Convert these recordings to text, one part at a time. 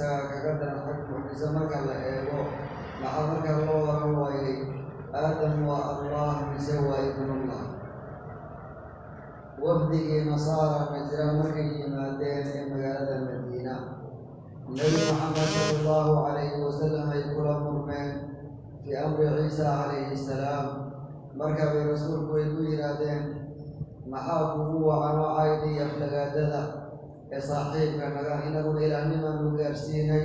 Isagaa kaga daran xag mucjiso marka la eego. Maxaa marka loo oran waayey Aadam waa Allah mise waa ibnullah? Wafdigii Nasaara Najraan markay yimaadeen ee magaalada Madiina, Nebi Maxamed sala Allahu calayhi wasalam ay kula murmeen fii amri Ciisa calayhi salaam, markaa bay rasuulku ay ku yidhaahdeen: "Maxaa kugu wacan oo cayda iyo aflagaadada ee saaxiibka naga? Inaguna ilaahnimaanu gaarsiinay,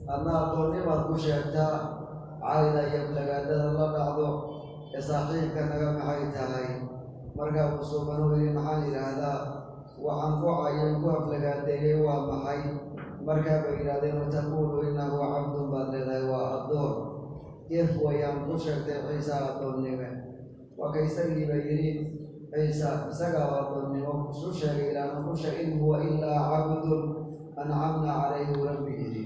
adna addoonnimaad ku sheegtaa. Cayda iyo aflagaadada la dhacdo ee saaxiibka naga maxay tahay?" Markaa buu Suubanuu yidhi: "Maxaan yidhaahdaa? Waxaan ku cayan ku aflagaadeeyey waa maxay?" Markaa bay yidhahdeen: "Taquulu innahu cabdun baad leedahay, waa addoon." Gef wayaan ku sheegtay Ciisa addoonnime. Waa ka isagiiba yidhi Ciisa isagaa addoonnimo isu sheegay, ilaahna ku sheegay: "In huwa ilaa cabdun ancamna calayhi," rabbi yidhi.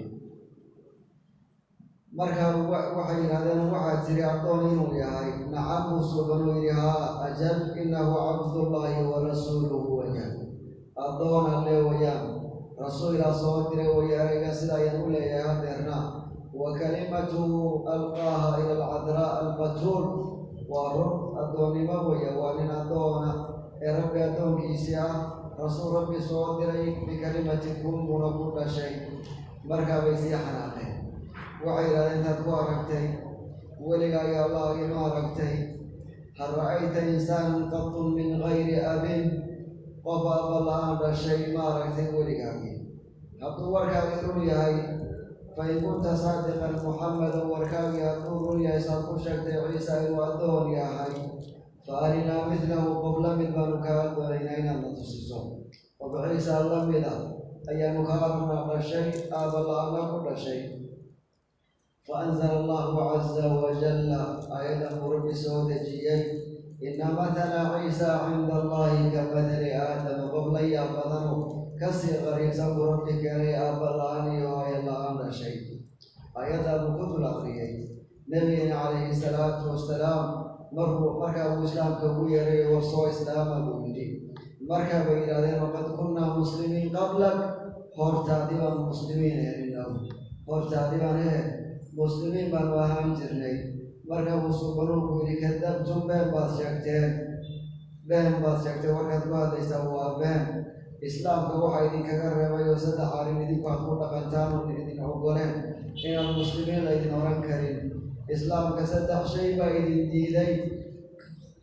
Marka waxay yidhahdeen: "Waxaa tiri addoon inuu yahay." "Nacam," buu Suubanuu yidhi. "Haa, ajal, innahu cabdullaahi wa rasuuluhu wayaan, addoon Alle wayaan, rasuul ilaa soo diray waya. Ereyga sida ayaan u leeyahay hadeerna. Wa kalimatuhu alqaaha ila alcadraa albatuul." Waa run, addoonnimo waya, waa nin addoona ee Rabbi addoonkiisii ah, rasuul Rabbi soo diray, bikalimati kun buuna ku dhashay. Markaa bay sii xanaaqeen. Waxay yidhahdeen: "Intaad ku aragtay weliga ayaa Allah ima aragtay? Hal ra'ayta insaanan qatun min gayri abin? Qof aabba la-aan dhashay ma aragtay weligaagii? Hadduu warkaagii run yahay, fa in kunta saadiqan Muxamedan, warkaagii hadduu run yahay, saad ku sheegtay Ciisa inuu addoon yahay, fa arinaa midlahu, qof la mid baanu kaa doonaynaa inaad na tusiso. Qof Ciisa la mida ayaanu kaa rabnaa, dhashay aabba la-aana ku dhashay." Faanzala Allahu caza wajalla aayadan buu Rabbi soo dejiyey: "Ina mathala Ciisa cinda Allahi ka mathali Aadama." Qof la yaab badano kasii qariibsan buu Rabbi keenay, aabba la-aan iyo hooyo la-aan dhashay. Aayaddaa buu ku dul aqriyey Nabigeena calayhi salaatu wasalaam. Markuu markaa uu islaamka ugu yeeray, "War soo islaama," buu yidhi. Markaa bay yidhahdeen: "Waqad kunnaa muslimiin qablak, hortaadi baan muslimiin ahayn, hortaadi baan muslimiin baanu ahaan jirnay." Marka buu Suubanuu ku yidhi: "Kadabtum, been baad sheegteen, been baad sheegteen. Warkaad ku hadlaysaa waa been. Islaamka waxaa idinkaga reebay oo saddex arrin idinku aad ku dhaqantaan oon idin ogoleen inaan muslimiin laydin oran karin. Islaamka saddex shay baa idin diiday.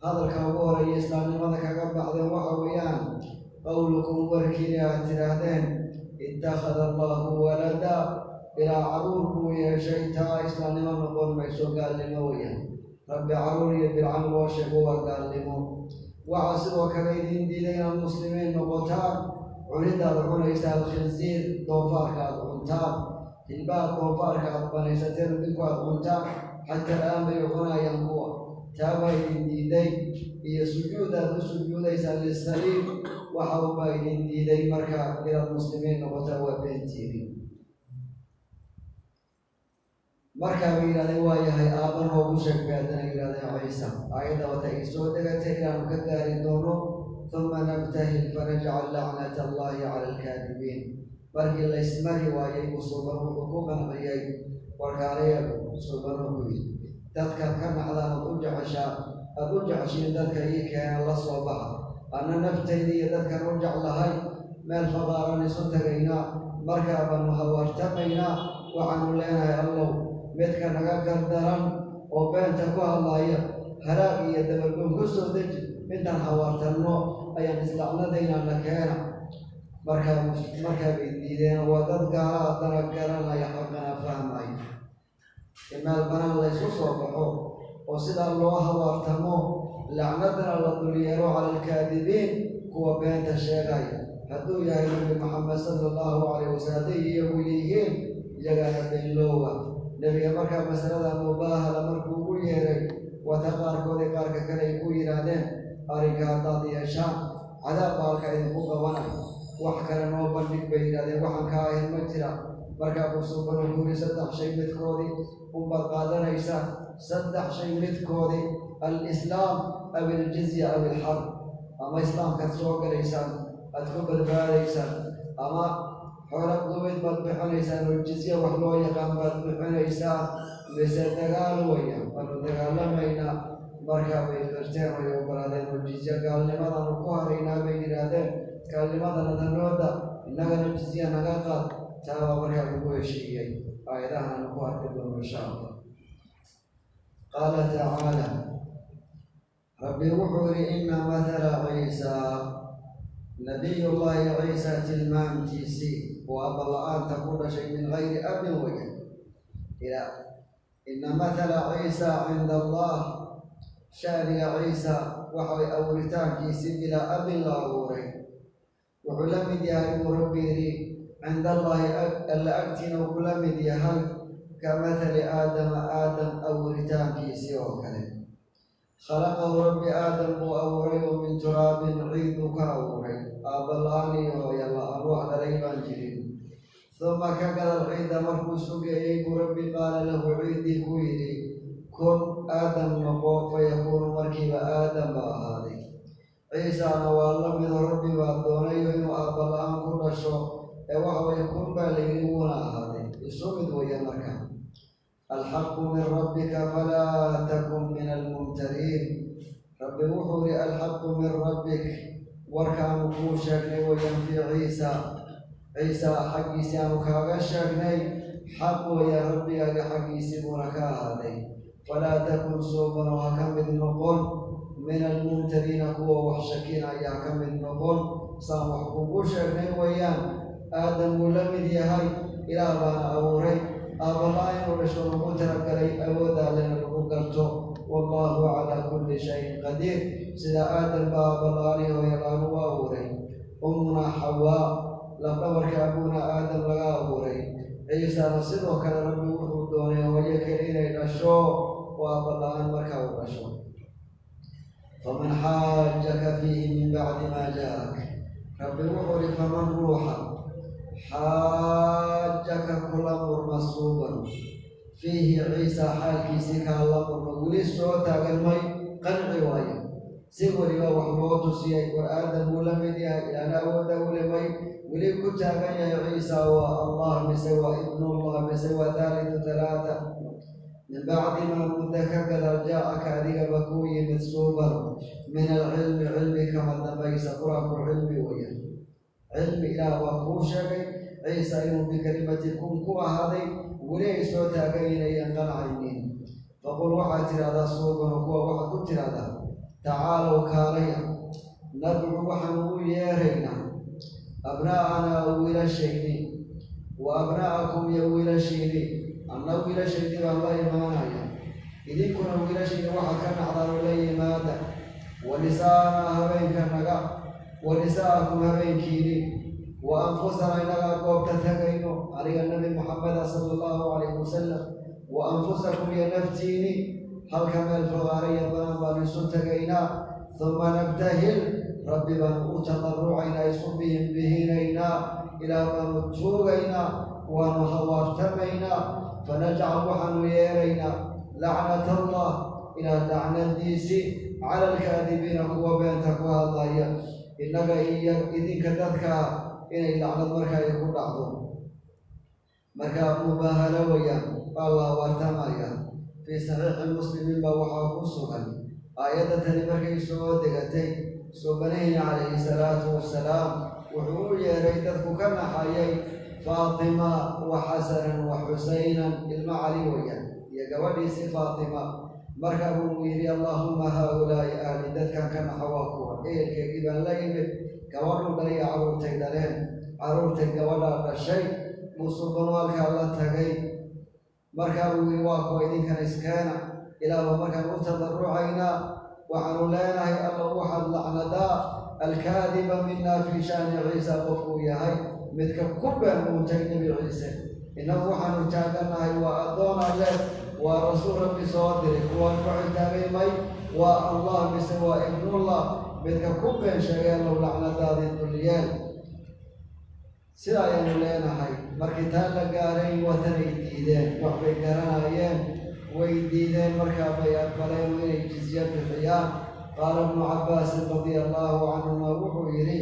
Hadalka ugu horeeya islaamnimada kaga baxdeen waxa weeyaan qowlukum, warkiina aad tidhaahdeen: ittakhada Allahu walada, ilaa caruur buu yeeshay. Taa islaamnimo noqon mayso, gaalnimo weyaan. Rabbi caruur iyo bilcan loo sheego waa gaalnimo. Waxaa sidoo kale idiin diiday inaad muslimiin noqotaan cunidaad cunaysa alkhinsiir, doofaarka aad cuntaan, hilbaha doofaarka aad banaysateen idinku aad cuntaan. Xataa al'aan bay cunayaan kuwa. Taa baa idin diiday, iyo sujuud aad u sujuudaysaan lisaliib. Waxa unbaa idin diiday marka inaad muslimiin noqotaan, waa beentiini." Markaa bay yidhahdeen: "Waa yahay, aabba noogu sheeg," bay haddana yidhahdeen Ciisa. Aayadda wata ay soo degatay inaanu ka gaari doono: "Uma nabtahil fanajcal lacnata Allahi cala alkaadibiin." Markii laysmari waayey buu Suuban wuxuu ku qanciyey: "Warkaalayabu," Suuban ku yidhi, "dadkaad ka nacdaan aad u jeceshaa, aad u jeceshiin, dadka ii keena, la soo baxa. Anna naftayda iyo dadkan u jeclahay meel faqaaran isu tagaynaa. Markaa baanu hawaartamaynaa. Waxaanu leenahay: Allow, midka naga gardaran oo beenta ku hadlaaya halaag iyo dabargoon ku soo deji. Intaan hawaartanno ayaan islacnadaynaa, na keena." Markaa bay diideen. Waa dad gaala, haddana garanaya xaqana fahmay. In meel banaan laysu soo baxo oo sidaa loo hawaartamo, lacnadana la dulyeelo cala alkaadibiin, kuwa beenta sheegaya, hadduu yahay Nabi Maxamed sala Allahu calayh wasalam, hadday iyagu yihiin, iyagaana beenloowa. Nebiga markaa masalada mubaahala markuu ugu yeeray, wata qaarkoodii qaarka kale ay ku yidhaahdeen: "Arrinka haddaad yeeshaan, cadaab baa halka idinku qabanay. Wax kale noo bandhig," bay yidhahdeen. "Waxaan ka ahayn ma jira." Markaa buu Suubanu ku yidhi: "Saddex shay midkoodii unbaad qaadanaysaa, saddex shay midkoodii: alislaam aw iljizya aw ilxarb. Ama islaamkaad soo galaysaan, aad ku badbaadaysaan, ama Xoolo gubid baad bixinaysaan oo jizya wax loo yaqaan baad bixinaysaa, mise dagaal weeyaan, waanu dagaalamaynaa. Markaa bay qirteen way ogolaadeen oo jizya gaalnimadanu ku haraynaa bay yidhaahdeen. Gaalnimadana danooda, innagana jizya naga qaad. Taabaa markaa lagu heshiiyey, aayadahan ku arki doono insha Allah. Qaala tacaala, Rabbi wuxuu yidhi: "Ina mathala Ciisaa", Nabiyullaahi Ciisa tilmaamtiisii oo abba la-aanta ku dhashay, min gayri abin weya. Ila "ina mathala Ciisa cinda Allah", shaniga Ciisa waxay abuuritaankiisii bilaa abin la abuuray, wuxuu la mid yahay buu Rabbi yidhi, cinda Allaahi, Alla agtiina uu kula mid yahay, ka mathali Aadama, Aadam abuuritaankiisii oo kale. Khalaqahu, Rabbi Aadam buu abuuray, oo min turaabin, ciid buu ka abuuray, aabba la-aan iyo hooya la-aan, wax dhalay baan jirin. Uma ka gadal ciidda markuu sugeeyey buu Rabbi qaala lahu, ciiddii ku yidhi: "Kun, Aadam noqo." Fayakuunu, markiiba Aadam ba ahaaday. Ciisana waa la mido, Rabbi baa doonayo inuu aabba la-aan ku dhasho ee waxa waye kun baa la yidhi, wuuna ahaaday. Isu mid weya marka. "Alxaqu min rabbika falaa takun min almumtariin." Rabbi wuxuu yihi: "Alxaqu min rabbik", warkaanu kuu sheegnay wayaan, fii Ciisa, Ciisa xaggiisii aanu kaaga sheegnay xaq weeyaan, Rabbigaaga xaggiisii buuna ka ahaaday. Falaa takun, suubano, ha ka mid noqon, min almumtariina, kuwa wax shakinaya ha ka mid noqon. Saan wax kugu sheegnay weeyaan, Aadam buu la mid yahay, Ilaah baana abuuray, aabala inuu dhasho lagu talagalay, awoodda Allena lagu garto. Wallaahu calaa kulli shayin qadiir. Sida Aadam baa aabala-aan hooyo la-aan u abuuray, Ummuna Xawaa lafdhabarka abuuna Aadam laga abuuray, Ciisana sidoo kale Rabbi wuxuu doonay hooyo kale inay dhasho oo aabala-aan markaa uu dhasho. "Faman xaajaka fiihi min bacdi maa jaa-ak", Rabbi wuxuu ihi: faman ruuxa, xaajaka kula murma, suuban, fiihi, Ciisa xaalkiisii kaa la murma, weli soo taagan may qanci waayo, si weliba wax loo tusiyay, war Aadam buu la mid yahay, Ilaana awoodda ulimay, weli ku taagan yahay Ciisa waa Allah mise waa ibnullah mise waa thaalithu thalaatha. Min bacdi maa, muddo ka gadal, jaa-aka, adigaba kuu yimid, suuban, min alcilmi, cilmi kama dambaysa. Qur-aanku cilmi weeyaan, cilmi Ilaah waa kuu sheegay Ciisa inuu bikalimati kun ku ahaaday, weli ay soo taagan inayaan qanacaynin. Faqul, waxaad tidhahdaa, suubano, kuwa waxaad ku tidhahdaa: tacaalow, kaalaya, nadcu, waxaanu u yeeraynaa, abnaa'anaa, wiilashayni, wa abnaa'akum, iyo wiilashiini. Anna wiilashaydii baan la imaanaya, idinkuna wiilashayni waxaad ka nacdaan oo la yimaada. Wa nisaa'anaa, habeenka naga, wa nisaa'akum, habeenkiini, wa anfusanaa, inagaa goobta tagayno, aniga Nabi Muxameda sala Allahu calayhi wasalam, wa anfusakum, iyo naftiini, halka meel fagaaraya banaan baanu isu tagaynaa. Huma nabtahil, Rabbi baanu u tadarucaynaa, isu bihinbihinaynaa, Ilaah baanu tuugaynaa, waanu hawaartamaynaa. Fanajcal, waxaanu yeeraynaa, lacnat Allah, Ilaah lacnadiisii, cala alkaadibiina, kuwa beenta ku hadlaya, innaga iyo idinka dadkaa inay lacnad marka ay ku dhacdo. Marka mubaahalo weyaan, waa la hawaartamaya. Fii saxiixi Muslimin baa waxaa ku sugan aayadda tani markay soo degatay, suubanahina calayhi salaatu wasalaam wuxuu u yeeray dadku ka naxayay, Faatima wa Xasanan wa Xusaynan, ilmo Cali weyaan, iyo gabadhiisii Faatima. Markaa buu yidhi: "Allaahuma haa-ulaa'i ahli", dadkan ka naxa waa kuwa ehelkeygii baan la yimid. Gabadhuu dhaliya, carruurtay dhaleen, carruurtay gabadhaa dhashay buu suubanu halkaa la tagay. Markaa buu yidhi: "Waa kuwa, idinkana iskeena." Ilaahba markaan u tadarucaynaa, waxaanu leenahay: "Alla, waxaad lacnadaa alkaadiba minaa fii sha'ni Ciisa, qofkuu yahay midka ku been uuntay Nebi Ciise. Innagu waxaanu taagannahay waa addoon Alle, waa rasuul Rabbi soo diray. Kuwaan waxay taagay may waa Allah mise waa ibnullah. Midka ku been sheegay, Allow lacnadaadii dulyeel." Sida ayaanu leenahay. Markii taa la gaaray, watanay diideen, wax bay garanayeen, way diideen. Markaa bay aqbaleen inay jizya bixiyaan. Qaala Ibnu Cabbaasin radia Allahu canhuma, wuxuu yidhi: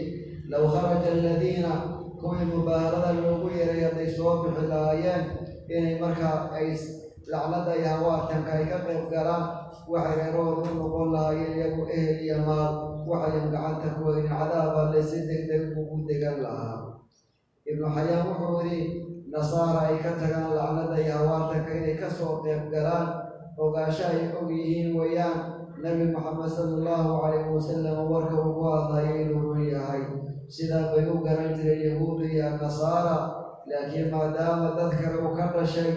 low kharaja aladiina Kuwii mubaahalada loogu yeeray hadday soo bixi lahaayeen inay markaa ay lacnada iyo hawaartanka ay ka qayb galaan, waxay reerahooda u noqon lahaayeen iyagu ehel iyo maal waxayan gacanta ku haynin, cadaab Alle si deg deg ugu degan lahaa. Ibnu Xayaan wuxuu yidhi, Nasaara ay ka tagaan lacnada iyo hawaartanka inay kasoo qayb galaan, ogaasho ay og yihiin weeyaan Nabi Moxamed sala Allahu calayhi wasalam warka uu ku hadlayo inuu run yahay. Sidaa bay u garan jireen Yahuuda iyo Nasaara, laakiin maadaama dad kale uu ka dhashay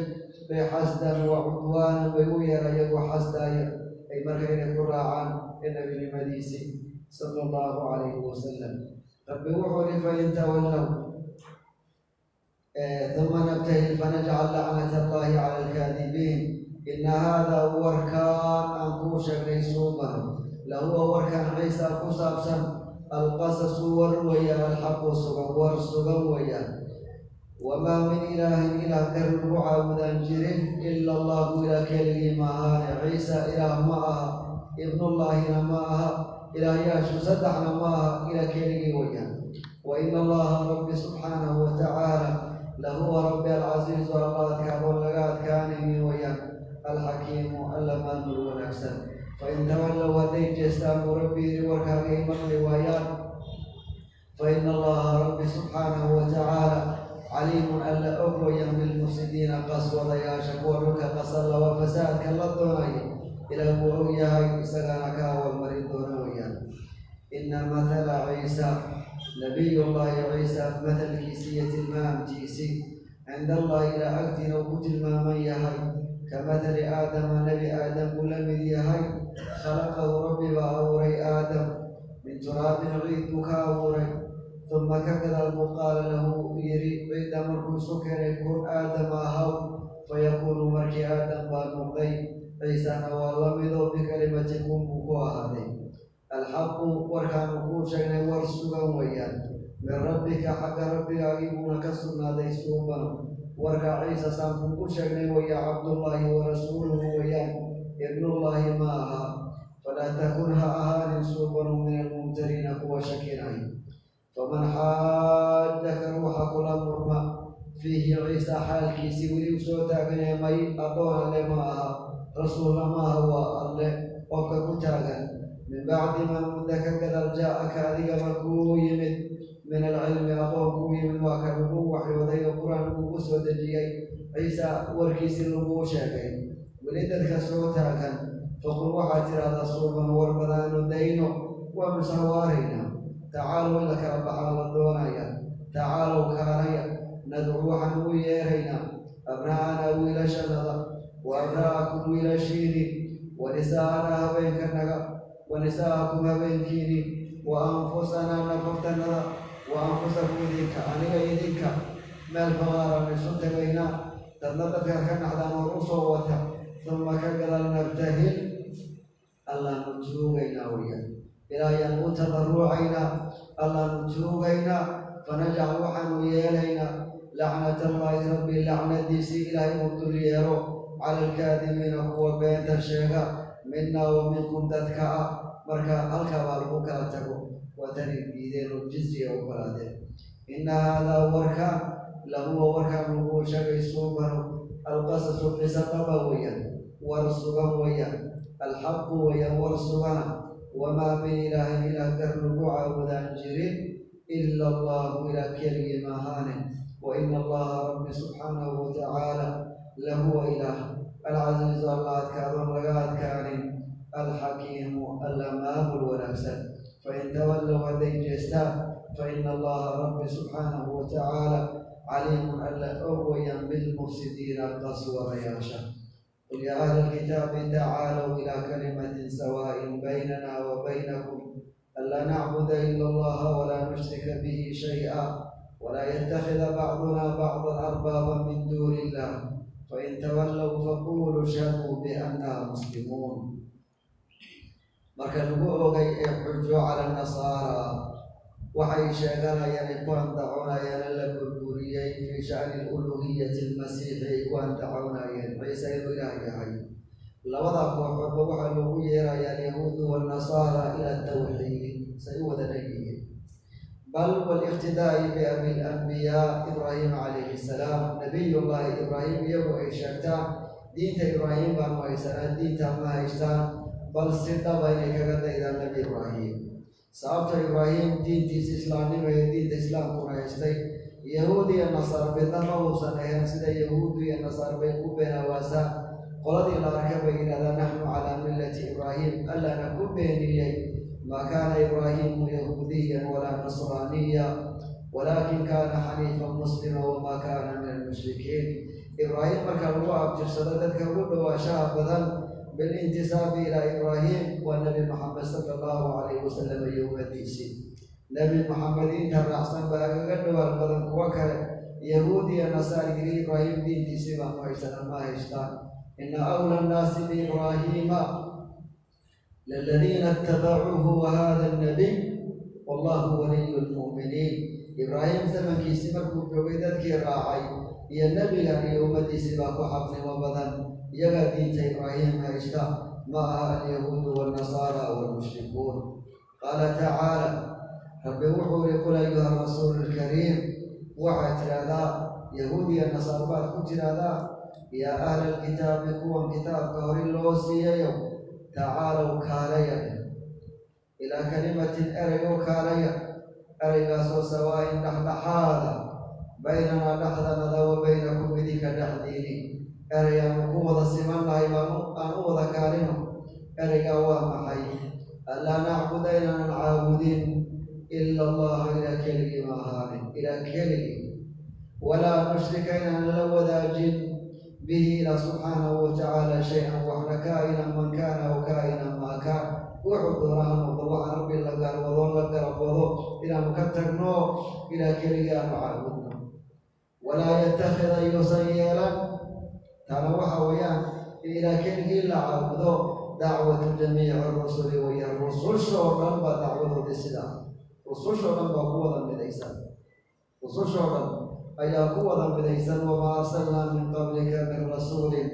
bay xasdan wa cudwaanan bay u yeera, iyagoo xasdaaya ay marka inay ku raacaan ee nebinimadiisii sala Allahu calayhi wasalam. Rabbi wuxuu yidhi, fain tawallow uma nabtahil fanajcal lacnat Allahi cala alkaadibiin. Ina haadaa warkaan aan kuu sheegnay, suubano, lahuwa warkan Ciisa ku saabsan, alqasasu war weeyaan, alxaqu sugan, war sugan weeyaan. Wamaa min ilaahin, ilaah kar lagu caabudaan jirin, ila Allahu, ilaah keligii ma ahaane. Ciisa ilaah ma aha, ibnullaahina ma aha, ilaahyaashu saddexna ma aha, ilaah keligii weeyaan. Wa ina Allaha, Rabbi subxaanahu wa tacaala, lahuwa Rabbi alcasiizu, Alla adkaadoon laga adkaanaynin weeyaan, alxakiimu, Alla maamul wanaagsan. Fain tawallow, hadday jeestaan buu Rabbi yidhi, warkaaga ay maqli waayaan, fa ina Allaha, Rabbi subxaanahu wa tacaala, caliimun, Alla og weeyaan, bilmufsidiina, qaswadayaasha, kuwa dhulka qasan laba fasaadka la doonaya Ilaah buu og yahay, isagana ka awalmarin doona weeyaan. Ina mathala Ciisa, Nabiyullaahi Ciisa mathalkiisi iyo tilmaamtiisi, cinda Allahi, ilaa agtiina uu ku tilmaaman yahay, ka mathali Aadama, Nebi Aadam buu la mid yahay. Khalaqahu, Rabbi baa abuuray Aadam, min turaabin, ciid buu ka abuuray. Uma ka gadaal buu qaala lahu yidhi ciidda markuu isu keenay, kun Aadam ahaw, fayakuunu, markii Aadam baa noqday. Ciisana waa la mido, bikalimati kun buu ku ahaaday. Alxaqu, warkaanu kuu sheegnay war sugan weeyaan, min rabbika, xagga rabbigaagii buuna ka sugnaaday, suubano. Warka Ciisa saan kuugu sheegnay weeya, cabdullaahi wa rasuuluhu weeyaan, ibnullaahi ma aha. Falaa takun, ha ahaanin, suubanu, min almumtariina, kuwa shakinay. Faman xaajaka, ruuxa kula murma, fiihi, Ciisa xaalkiisii weli u soo taaganee, may addoon Alle ma aha, rasuulna ma aha, waa Alle qofka ku taagan, min bacdi maa, muddo ka gadaal, jaa-aka, adiga markuu yimid, min alcilmi, aqoon kuu yimid, waa ka lagu waxyooday oo Qur-aan lagugu soo dejiyey, Ciisa warkiisii laguu sheegay, weli dadka soo taagan, faqul, waxaad tidhaahdaa, suuban, war badaanu dayno, waanu ishawaaraynaa. Tacaalow, in la kala baxaa la doonaya. Tacaalow, kaalaya, nadcu, waxaan ugu yeeraynaa, abnaa'anaa, wiilashanada, wa abnaa'akum, wiilashiini, wa nisaa'anaa, habeenkanaga, wa nisaa'akum, habeenkiini, wa anfusanaa, nafaftanada, wa anfusakum, idinka, aniga idinka, meel faqaaraan isu tagaynaa, dadna dadkaad ka naxdaan hor u soo wata. Uma ka gadaal nabtahil, Allaanu tuugaynaa weyaan, Ilaahayaan u tadaruucaynaa, Allaanu tuugaynaa. Fanajcal, waxaanu yeelaynaa, lacnat Allaahi, Rabbi lacnadiisii Ilaahay uu dul yeelo, cala alkaadibiina, kuwa beenta sheega, minaa wa minkum, dadka ah. Marka halkaa baa lagu kala tago, waatanay diideen oo jizriya u kalaadeen. Ina haadaa warka lahuwa, warkaan laguu sheegay, suubano, alqasasu, qisa dhaba weeyaan, war sugan weeyaan, alxaqu weeyaan, war sugana. Wamaa min ilaahin, ilaah gar lagu caabudaan jirin, ila Allahu, ilaah keligii maahaane. Wa ina Allaha, Rabbi subxaanahu watacaala, lahuwa ilaah, alcasiizu, Alla adkaadoon laga adkaanin, alxakiimu, Alla maamul wanaagsan. Fain tawallow, hadday jeestaan, faina Allaha, Rabbi subxaanahu watacaala, caliimun, Alla og weeyaan, bilmufsidiina, qaswadayaasha. Qul yaa ahla alkitaabi tacaalow ilaa kalimatin sawaaءin baynana wa baynakum anlaa nacbuda ila Allaha walaa nushrika bihi shayئa walaa yattakhida bacduna bacdan arbaaba min duuni illah, fain tawallow faquluu ishhaduu bianna muslimuun. Marka lagu ogay ee xujo cala nasaara, waxay sheeganayaan ay ku andacoonayaan in la burburiyey fii sha'ni uluhiyati almasiixi, ay ku andacoonayeen Ciise inuu ilaah yahay. Labada kooxoodba waxaa loogu yeerayaa, alyahuudu waannasaara, ila tawxiid, say u wada dhanyihiin. Bal waliqtidaa'i biabi alambiyaa Ibraahim calayhi salaam, nabiyullaahi Ibraahim iyagu ay sheegtaan diinta Ibraahim baanu haysanaa, diinta ma haystaan, bal si dhaba inay kaga daydaan Nebi Ibraahim. Sababta Ibraahim diintiisa islaamnimo iyo diinta islaamkuna haystay, Yahuud iyo Nasaar midna ma uusan ahayn. Sida Yahuudu iyo Nasaar bay ku beenawaasaan, qoladii la arka bay yidhahdaan naxnu calaa millati Ibraahim. Allana ku beeniyey: maa kaana Ibraahimu yahuudiyan walaa nasraaniya walaakin kaana xaniifan muslima wamaa kaana min almushrikiin. Ibraahim marka lagu abtirsado, dadka ugu dhawaashaha badan bilintisaabi ilaa Ibraahim waa Nebi Moxamed sala allahu calayhi wasalam iyo ummadiisii. Nebi Moxamed inta raacsan baa agaga dhawaal badan kuwo kale. Yahuud iyo Nasaar yiri Ibraahim diintiisii baanu haysana, ma haystaan. Ina awla annaasi biibraahiima laladiina itabacuuhu wa hada annabiy wallahu waliyu lmu'miniin. Ibraahim zamankiisii markuu joogay dadkii raacay iyo nebigan iyo ummadiisii baa ku xaqnimo badan, iyagaa diinta Ibraahim haysta, ma aha alyahuudu waalnasaara waalmushrikuun. Qaala tacaala, Rabbi wuxuu yihi: qul ayuha rasuulu lkariim, waxaad tidhaahdaa, Yahuud iyo Nasaar baad ku tidhaahdaa, yaa ahla alkitaabi, kuwan kitaabka hore loo siiyayo, tacaalow kaalaya, ilaa kalimatin, erey oo kaalaya, ereygaasoo sawaa'in dhexdhexaada, baynanaa dhexdanada, wa baynakum idinka dhexdiini, erey aanu ku wada simannahay baan aan u wada kaalino. Ereygaa waa maxay? Allaa nacbuda, inaanan caabudin, ila allaha, ilaa keligii ma ahaanin, ilaa keligii, walaa nushrika, inaanan la wadaajin, bihi ilaa subxaanahu watacaala, shay-an waxna, kaa'ina man kaana aw kaa'ina maa kaan, wuxuu doona ha noqdo. Waxa Rabbi la gaarwado, la garabwado inaanu ka tagno, ilaa keligii aanu caabudno. Walaa yattakhida, yuusan yeelan. Taana waxa weeyaan in ilaa keligii la caabudo dacwatu jamiici rusuli waya, rususha oo dhan baa dacwadoodii sidaa, rususha oo dhan baa ku wada midaysan, rususha oo dhan ayaa ku wada midaysan. Wamaa arsalnaa min qablika min rasuulin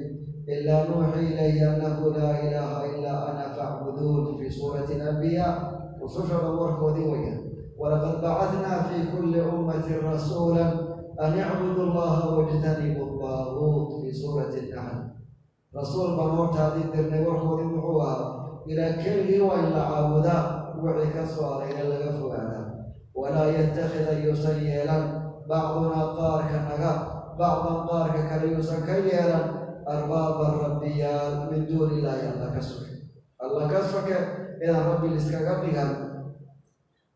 ilaa nuuxii ilayhi annahu laa ilaaha ilaa ana facbuduun, fii suurati alambiyaa. Rususha o dhan warkoodii waya. Walaqad bacadnaa fii kulli ummatin rasuula an icbudu allaha wajtanibu aldaaguut, fii suurati Naxl. Rasuul baan hortaadii dirnay, warkoodii muxuu ahaa? Ilaa keligii waa in la caabudaa, wixii ka soo harayna laga fogaadaa. Walaa yattakhida, yuusan yeelan, bacdunaa qaarka naga, bacdan qaarka kale yuusan ka yeelan, arbaaban rabbiyaal, min duuni illaahi, Alla ka soke, Alla ka soke inaan rabbi liskaga dhigan.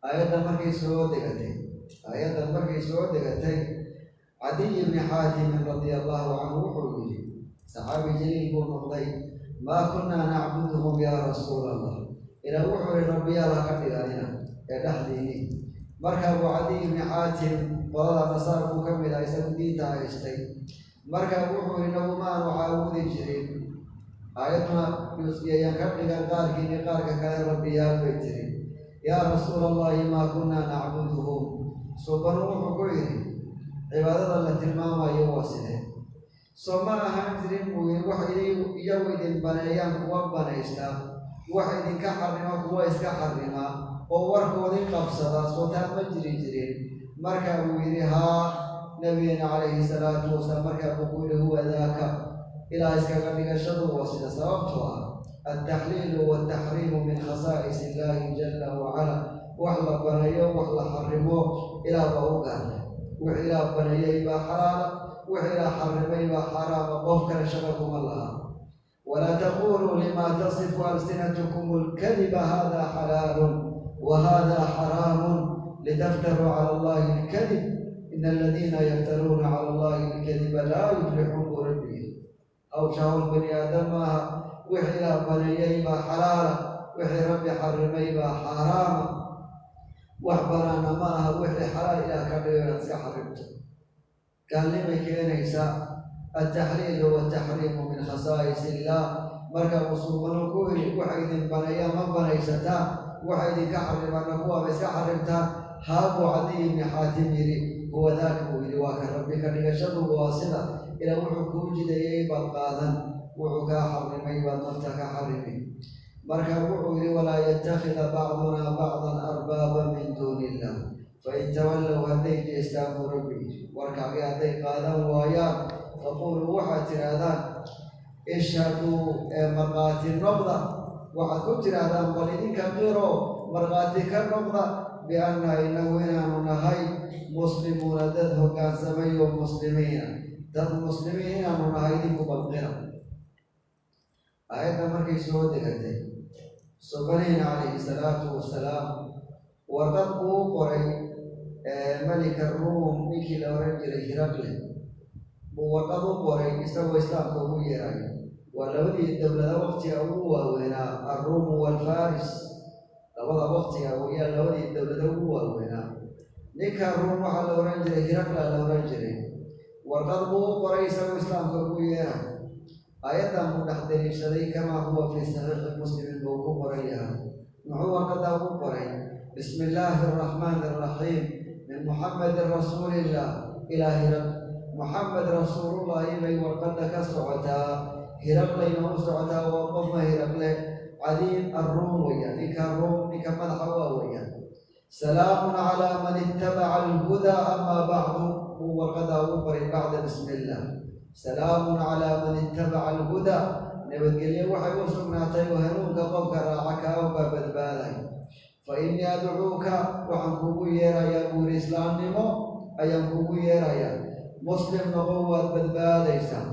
Aayaddan markay soo degatay, Cadiy ibni Xaatimin radia allahu canhu wuxuu yidhi, saxaabi jaliil buu noqday: maa kunnaa nacbuduhum yaa rasuula Allah. Ilaa wuxuu yihi rabbiyaal ha ka dhiganina ee dhexdiini. Markaa buu Cadiy ibni Xaatim qolada Nasaar buu ka mid ah, isagu diinta haystay. Markaa wuxuu yihi: nagu maanu caabudi jirin, aayadduna yayaan ka dhigan qaarkiini qaarka kale rabbiyaal bay tiri. Yaa rasuula allahi, maa kunnaa nacbuduhum. Subanu wuxuu ku yidhi: cibaadada la tilmaamayo waa sidee? Soo ma ahaan jirin, buu yidhi, wax iyagu idin baneeyaan kuwa banaysta, wax idinka xarrima kuwa iska xarrima oo warkoodii qabsada? Soo taa ma jiri jirin? Markaa buu yidhi: haa, Nabigeena calayhi salaatu wasalaam. Markaa buu ku yidhi: huwa daaka, ilaa iskaga dhigashadu waa sida. Sababtoo ah altaxliilu waltaxriimu min khasaa'is illaahi jalla wacala. Wax la baneeyo, wax la xarimo, ilaah baa u gaarlay. Wix ilaah baneeyey baa xalaala, wix ilaah xarimay baa xaaraama, qof kale shaqa kuma laha. Walaa taquluu lima tasifu alsinatukum alkadiba hada xalaalun wa hada xaraamun litaftaruu cala allahi alkadib, ina aladiina yaftaruuna cala allahi alkadiba laa yuflixuun, buu Rabbi yidhi. Hawsha hawl bani aadam maaha. Wixii ilaah baneeyey baa xalaala, wixii Rabbi xarimay baa xaaraama. Wax banaana ma aha wixii xalaal ilaah ka dhigo inaad iska xarimto, gaalnimay keenaysaa. Altaxliilu waltaxriimu min khasaa'is illaah. Marka musulmanu ku yidhi: waxa idin baneeyaa ma banaysataan, waxa idinka xarimaana kuwaaba iska xarimtaan? Haabuu Cadiy ibni Xaatim yidhi. Huwa daak, buu yidhi, waa ka rabbi ka dhigashadu waa sida. Ilaa wuxuu kuu jideeyey baad qaadan, wuxuu kaa xarimay baad nafta ka xarimi. Marka wuxuu yidhi: walaa yattakhida bacdunaa bacdan arbaaba min duuni illah. Fain tawallow, hadday jeestaan buu Rabbi yidhi, warkaagii hadday qaadan waayaan, faquuluu, waxaad tidhaahdaan, ishhaduu, ee markhaati noqda. Waxaad ku tidhaahdaan, bal idinka qiro, markhaati ka noqda, bianna inagu inaanu nahay muslimuuna, dad hoggaansamay oo muslimiina, dad muslimiin inaanu nahay idinku balqira. Aayadda markay soo degatay, subanihina calayhi salaatu wasalaam warqad uu qoray malika Ruum, ninkii la oran jiray Hiraqle, buu warqad u qoray isagoo Islaamka ugu yeerayo. Waa labadii dowlada waqtiga ugu waaweynaa, Alruumu waalfaris, labada waqtiga wayaan labadii dowlada ugu waaweynaa. Ninka Ruum waxaa la oran jiray Hiraqla la oran jiray. Warqad buu u qoray isagoo Islaamka ugu yeerayo. Aayaddan buu dhex daliishaday, kamaa huwa fii saxiixi Muslimin buu ku qoran yahay. Muxuu warqaddaa ugu qoray? Bismi illaahi araxmaani araxiim, min Muxamedin rasuulillah ilaa Hiraq. Muxamed rasuulullaahi bay warqadda ka socotaa, Hiraqlayna u socotaa. Waa qofma Hiraqle? Cadiim arruum weeyaan, ninka Ruum ninka madaxa waa weeyaan. Salaamun calaa man ittabaca alhudaa, amaa bacdu, buu warqaddaa ugu qoray bacda bismi illah. Salaamun calaa man ittabaca alhudaa, nabadgelyo waxay u sugnaatay oo hanuunka qofka raaca, kaawbaa badbaaday. Fa innii adcuuka, waxaan kugu yeerayaa buuri, islaamnimo ayaan kugu yeerayaa. Muslim noqo, waad badbaadaysaa.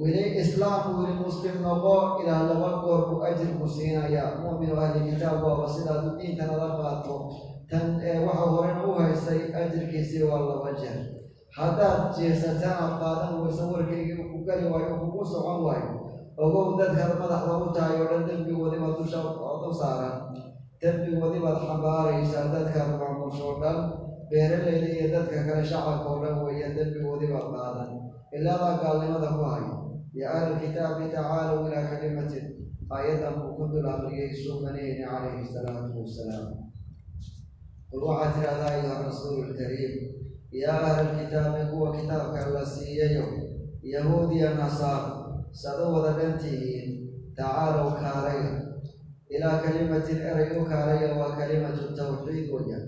Weli islaam buu yidhi, muslim noqo, ilaah laba goor buu ajirku siinayaa. Mu'minu ahli kitaab waaba sidaad diintan ala qaato, tan waxa horena u haystay ajirkiisii waa laba jeer. Haddaad jeesataan, aad qaadan weyso warkaygii, ku gali waayo, kugu socon waayo, ogow dadkaad madaxda u tahay oo dhan dembigoodii baad dusha u saaran, dembigoodii baad xambaaraysaa. Dadkaad maamusho o dhan, beeralayda iyo dadka kale, shacabka oo dhan weeya, dembigoodii baad qaadan ilaadaa gaalnimada ku hayo. Yaa ahlalkitaabi tacaalow ilaa kalimatin, aayaddan buu ku dul aqriyay suubaneyni calayhi salaatu wasalaam. Qul, waxaad tidhahdaa, ayuha rasuulu lkariim, yaa ahlalkitaabi, kuwa kitaabka la siiyayo, yahuud iyo nasaar, saad u wada dhan tihiin, tacaalow, kaalaya, ilaa kalimatin, erey u kaalaya. Waa kalimatu tawxiid weeyaan,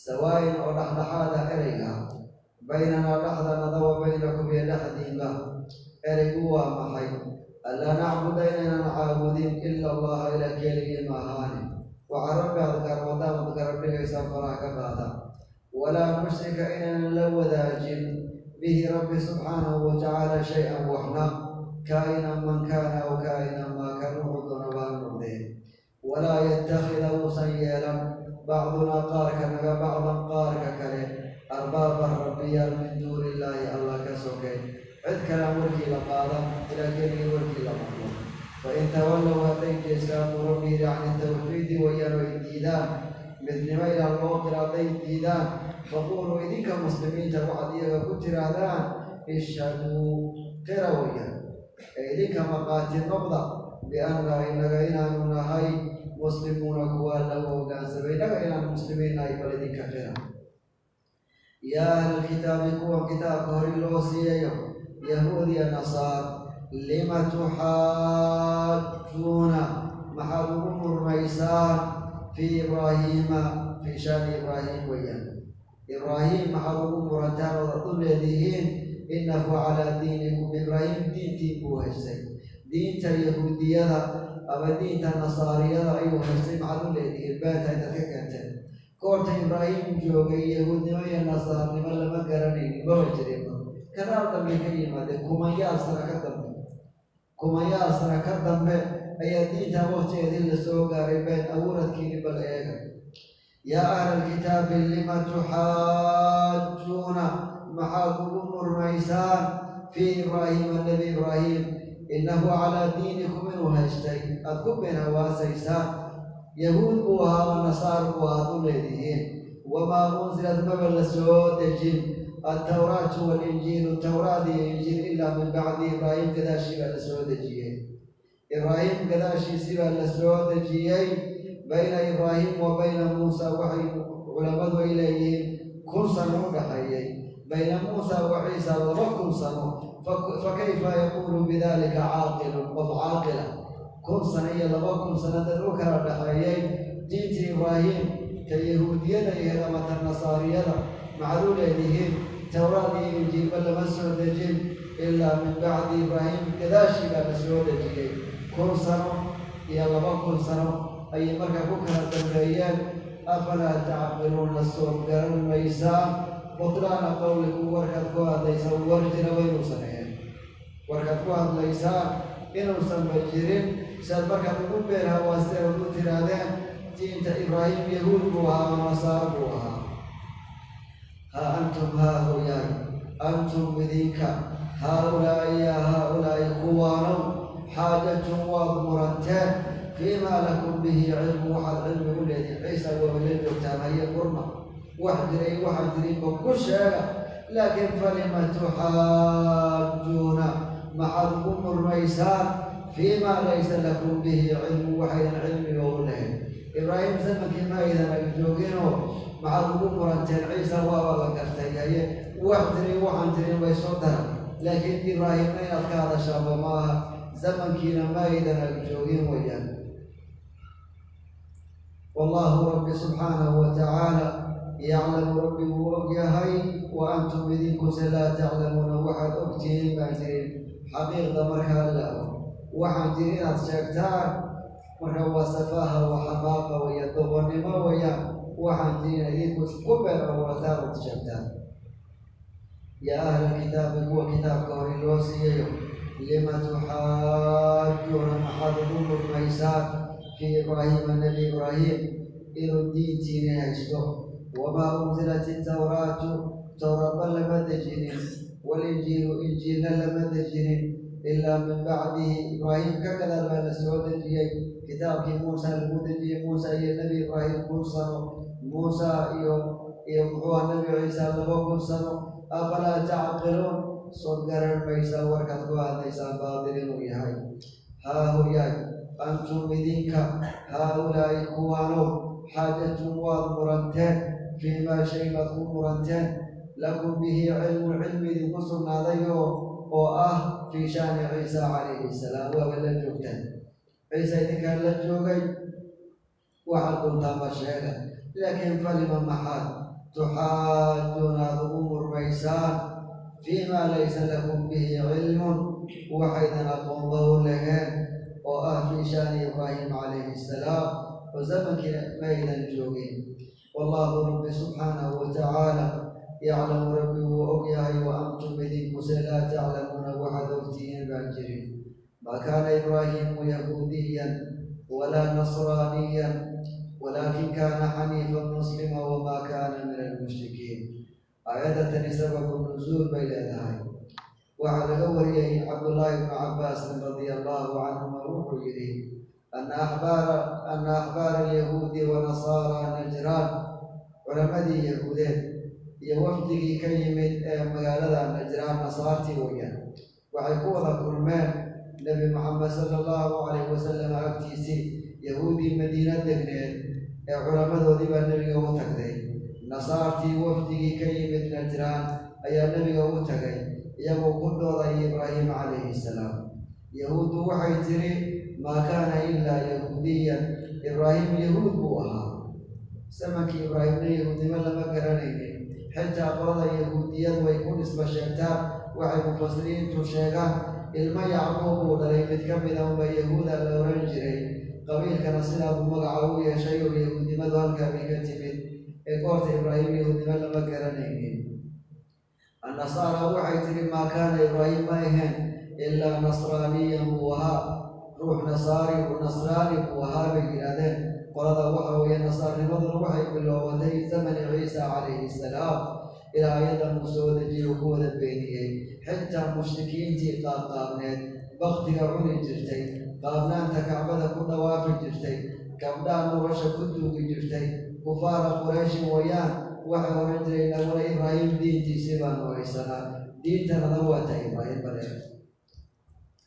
sawaayin, oo dhexdhexaada ereyga, baynanaa, dhexdanada, wa baynakum, iyo dhexdiinba. Ereygu waa maxay? Allaa nacbuda, inaynan caabudin, ila allaha, ila keligii ma ahaane. Waxaa Rabbi aad garwadaan ood garab dhigaysaan faraha ka qaada. Walaa nushrika, inaynan la wadaajin, bihi, Rabbi subxaanahu watacaala, shay-an, waxna, kaa'inan man kaana aw kaa'inan maa kan, wuxuu doonaba ha noqdee. Walaa yattakhida, uusan yeelan, bacdunaa, qaarka naga, bacdan, qaarka kale, arbaaban, rabbiyaal, min duuni illaahi, Allah ka sokay. Cid kalean warkii la qaadan, ilaa keligii warkii la maqlo. Fain tawallow, hadday jeestaan buu Rabbi yidhi, can tawxiidi wayaan, oy diidaan midnimo ilaah loo qira, hadday diidaan, faquuluu, idinka muslimiinta waxaad iyaga ku tiraahdaan, ishhaduu, qira wayaan, ee idinka markhaati noqda, bianna, inaga inaanu nahay, muslimuuna, kuwaa lagu hoggaansamay, innaga inaan muslimiin nahay bal idinka qira. Yaa ahlalkitaabi, kuwan kitaabka hori loo siiyayo, yahuud iyo nasaar, lima tuxaajuuna, maxaad ugu murmaysaan, fii Ibraahiima, fii shaani Ibraahim weeyaan, Ibraahim maxaad ugu murantaan ood u leedihiin innahu calaa diinikum? Ibraahim diintiin buu haystay, diinta yahuudiyada ama diinta nasaariyada ayuu haystay, maxaad u leedihiin? Beenta intaad ka keenteen. Goorta Ibraahim joogay yahuudnimo iyo nasaarnimo lama garanaynin, maba jirinba. Gadaal dambe ka yimaadeen, kumanyaal sano ka dambe, kumanyaal sano ka dambe ayaa diinta waqtigeedii la soo gaaray. Been abuuradkiini bal eega. Yaa ahlalkitaabi lima tuxaajuuna, maxaad ugu murmaysaan, fii Ibraahiima, nebi Ibraahim, innahu calaa diinikum, inuu haystay aad ku been hawaasaysaan? Yahuud buu ahaa ama nasaar buu ahaa ad u leedihiin. Wamaa unsilad, maba la soo dejin, altawraatu walinjiilu, tawraad iyo injiil, ilaa min bacdi, Ibraahim gadaashii baa la soo dejiyey, Ibraahim gadaashiisii baa la soo dejiyey. Bayna Ibraahim wa bayna Muusa, waxay culammadu ay leeyihiin 1000 sano u dhaxeeyey, bayna Muusa wa Ciisa 2000 sano. Fa kayfa yaquulu bidalika caaqilun? Qof caaqila, 1000 sano iyo 2000 sano dad u kala dhaxeeyey, diintii Ibraahim Ta yahuudiyada iyo ama ta nasaariyada maxaad u leedihiin Towraad iyo Injiilba lama soo dejin ilaa min bacdi Ibraahim, gadaashii baa la soo dejiyey. 1000 sano iyo 2000 sano ayay markaa ku kala dambeeyeen. Afalaa tacqiluuna, soo garan maysaan butlaana qowlikum, warkaad ku hadlaysaan war jiraba inuusan ahayn, warkaad ku hadlaysaan inuusanba jirin, siaad markaad ugu been hawaasteen ood u tiraahdeen diinta Ibraahim yahuud buu ahaa ama nasaaro buu ahaa. Haa antum, haa hooyaay, antum idinka, haaulaa'i, yaa haaulaa'i, kuwaanow, xaajajtum, waad muranteen, fiimaa lakum bihi cilmu, waxaad cilmi u leedihin. Ciisa waaba la joogtaan, haye murma, wax jiray waxaan jirinba ku sheega. Laakiin falima tuxaajuuna, maxaad ugu murmaysaan, fiimaa laysa lakum bihi cilmu, waxaydan cilmiga u lahayn? Ibraahim zamankii ma aydan ag jooginoo maxaad ugu muranteen? Ciisa waaba la gartay, haye, wax jiray waxaan jirin bay soo daran, laakiin Ibraahimna inaad ka hadashaanba ma aha, zamankiina ma aydan ag joogin wayaan. Wallaahu, rabbi subxaanahu wa tacaala, yaclamu, rabbi wuu og yahay, wa antum, idinkuse, laa taclamuuna, waxaad ogtihiin baan jirin. Xaqiiqda markaa la og, waxaan jirin inaad sheegtaan marka waa safaaha wa xamaaqa weya, doqonnimo weyaan. Waxaan jirin idinku ku been abuurataan ood sheegtaan. Yaa ahla kitaabi, kuwa kitaabka hore loo siiyayo, lima tuxaajuuna, maxaad ugu murmaysaan, fii Ibraahiima, nebi Ibraahim inuu diintiini haysto? Wamaa unzilat itawraatu, towraadba lama dejinin, walinjiilu, injiilna lama dejinin, ilaa min bacdihi, Ibraahim ka gadaal baa la soo dejiyey. Kitaabkii Muusa lagu dejiyey, Muusa iyo nebi Ibraahim 1000 sano, Muusa iyo muxuu ah nebi Ciisa 2000 sano. Afalaa tacqiluun, soo garan maysaa warkaad ku hadlaysaan baatil inuu yahay? Haa hoyaay, antum idinka, haa-ulaa'i, kuwaanow, xaajajtum, waad muranteen, fiimaa, shay baad ku muranteen, lakum bihi cilmun, cilmi idinku sugnaadayoo oo ah fii sha'ni Ciisa calayhi salaam. Waaba la joogtaan, Ciisa idinkaan la joogay, waxaad doontaanba sheega. Laakiin falima, maxaad, tuxaajuuna, aad ugu murmaysaan, fiimaa laysa lakum bihi cilmun, waxaydan aqoonba u laheen oo ah fii sha'ni Ibraahim calayhi salaam, oo zamankii maydan joogin? Wallaahu, rabbi subxaanahu wa tacaala, yaclamu, rabbi wuu og yahay, wa antum, idinkuse, laa taclamuuna, waxaad ogtihiin baan jirin. Maa kaana Ibraahiimu yahuudiyan walaa nasraaniyan walaakin kaana xaniifan muslima wamaa kaana min almushrikiin. Aayadda tani sababu nusuul bay leedahay. Waxaa laga wariyey Cabdullaahi bnu Cabbaasin radia allahu canhuma, wuxuu yidhi ana axbaara alyahuudi wa nasaara Najraan, culamadii yahuudeed iyo wafdigii ka yimid ee magaalada Najraan, nasaartii weyaan, waxay ku wada kulmeen Nebi Moxamed sala allahu calayh wasalam agtiisii. Yahuuddii Madiina degneed ee culammadoodii baa nebiga u tagday, nasaartii wafdigii ka yimid Najraan ayaa nebiga u tagay, iyagoo ku dooday Ibraahim calayhi salaam. Yahuuddu waxay tiri: maa kaana ilaa yahuudiyan, Ibraahim yahuud buu ahaa. Zamankii Ibraahimna yahuudnimo lama garanaynin, xitaa qolada yahuudiyad way ku nisba sheegtaan. Waxay mufasiriintu sheegaan ilmo Yacquub uu dhalay mid ka mida unba yahuuda la oran jiray, qabiilkana sidaabuu magaca u yeeshay, oo yahuudnimadu halkaa bay ka timid. Ee goorta Ibraahim yahuudnimo lama garanaynin. Annasaara waxay tiri: maa kaana Ibraahim, ma ahayn, ilaa nasraaniyan buu ahaa, ruux nasaari, nasraani buu ahaa bay yidhaahdeen. Qolada waxa weeye nasaarnimaduna waxay bilowbatay zamani Ciisa calayhi salaam, ilaa ayadan uu soo dejiyey uu ku wada beeniyey xitaa mushrikiintii qaabqaabneed, baktiga cuni jirtay, qaabnaanta Kacbada ku dhawaafi jirtay, gabdhaha nolosha ku duugi jirtay, kufaara Qurayshin wayaan. Waxay oran jireen: naguna Ibraahim diintiisii baanu haysanaa, diintanada waa ta Ibraahim bale.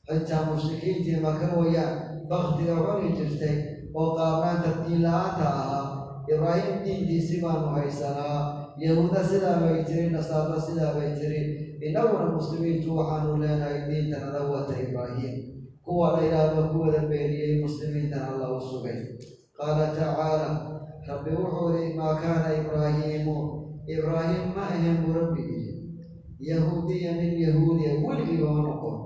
Xitaa mushrikiintii Maka wayaan, baktiga cuni jirtay oo qaabnaanta diin la-aanta ahaa, Ibraahim diintiisii baanu haysanaa. Yahuuda sidaa bay tiri, nasaarna sidaa bay tiri. Innaguna muslimiintu waxaanu leenahay diintanada wata Ibraahim. Kuwa la yidhaahdo ku wada beeniyey, muslimiintana Alla u sugay. Qaala tacaala: Rabbi wuxuu yidhi: "Maa kaana Ibraahiimu", Ibraahim ma ahayn buu Rabbi yidhi, "yahuudiya", nin Yahuudiya weligiiba ma noqon.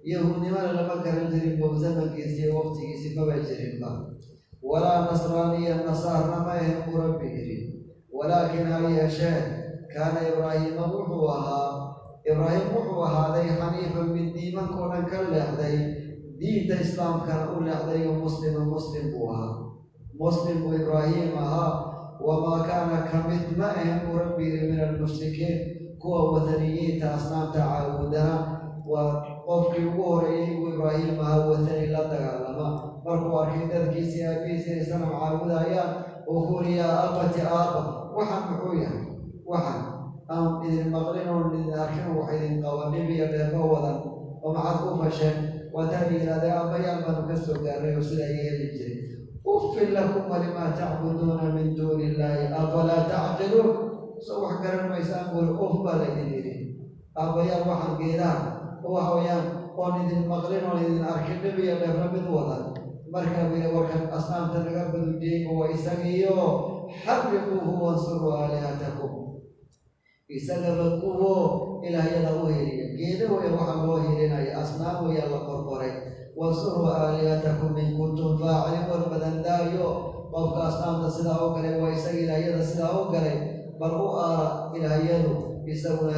Yahuudnimada lama garan jirin bow, zamankiisi iyo waqtigiisi maba jirinba. "Walaa nasraaniya", nasaarna ma ahayn buu Rabbi yidhi. "Walaakin", ha yeeshee, "kaana Ibraahiima", wuxuu ahaa Ibraahim, wuxuu ahaaday "xaniifan", mid diimankoo dhan ka leexday, diinta Islaamkana u leexday, oo "muslima", muslim buu ahaa, muslim buu Ibraahim ahaa. "Wamaa kaana", ka mid ma ahan buu Rabbi yidhi, "min almushrikiin", kuwa wataniyiinta asnaamta caabudana. Waa qofkii ugu horeeyey buu Ibraahim ahaa watani la dagaalama. Markuu arkay dadkiisii, aabihiisi inay sanam caabudayaan, oo ku uri: "Yaa abati", aaba, waxaan muxuu yahay? Waxaan aan idin maqlin oon idin arkin oo wax idin qabanin iyo dheerba wadan oo maxaad ku fasheen? Waataan yidhahdee aabbayaal baanu ka soo gaarnay oo sidaa yeeli jiray. "Uffin lakum walimaa tacbuduuna min duuni illaahi, afalaa tacqiluun?" So wax garan maysaan buuri. Uf baa laydin yidhi. Aabbayaal waxaan geedaha oo waxa weeyaan oon idin maqlin oon idin arkin, dhib iyo dheefla mid wadan. Markaa buu yidhi: "Warkan asnaamta naga badujiyey waa isagiiyo, xarriquuhu wansuruu aalihatakum." Isagaba kuwo ilaahyada u heliya. Geeda weya waxaa loo helinaya, asnaam weyaa la qorqoray. "Wansuruu aalihatakum in kuntum faaciliin." War badan daayo, qofka asnaamta sidaa u galay waa isaga ilaahyada sidaa u galay. Bal u aara ilaahyadu, isaguna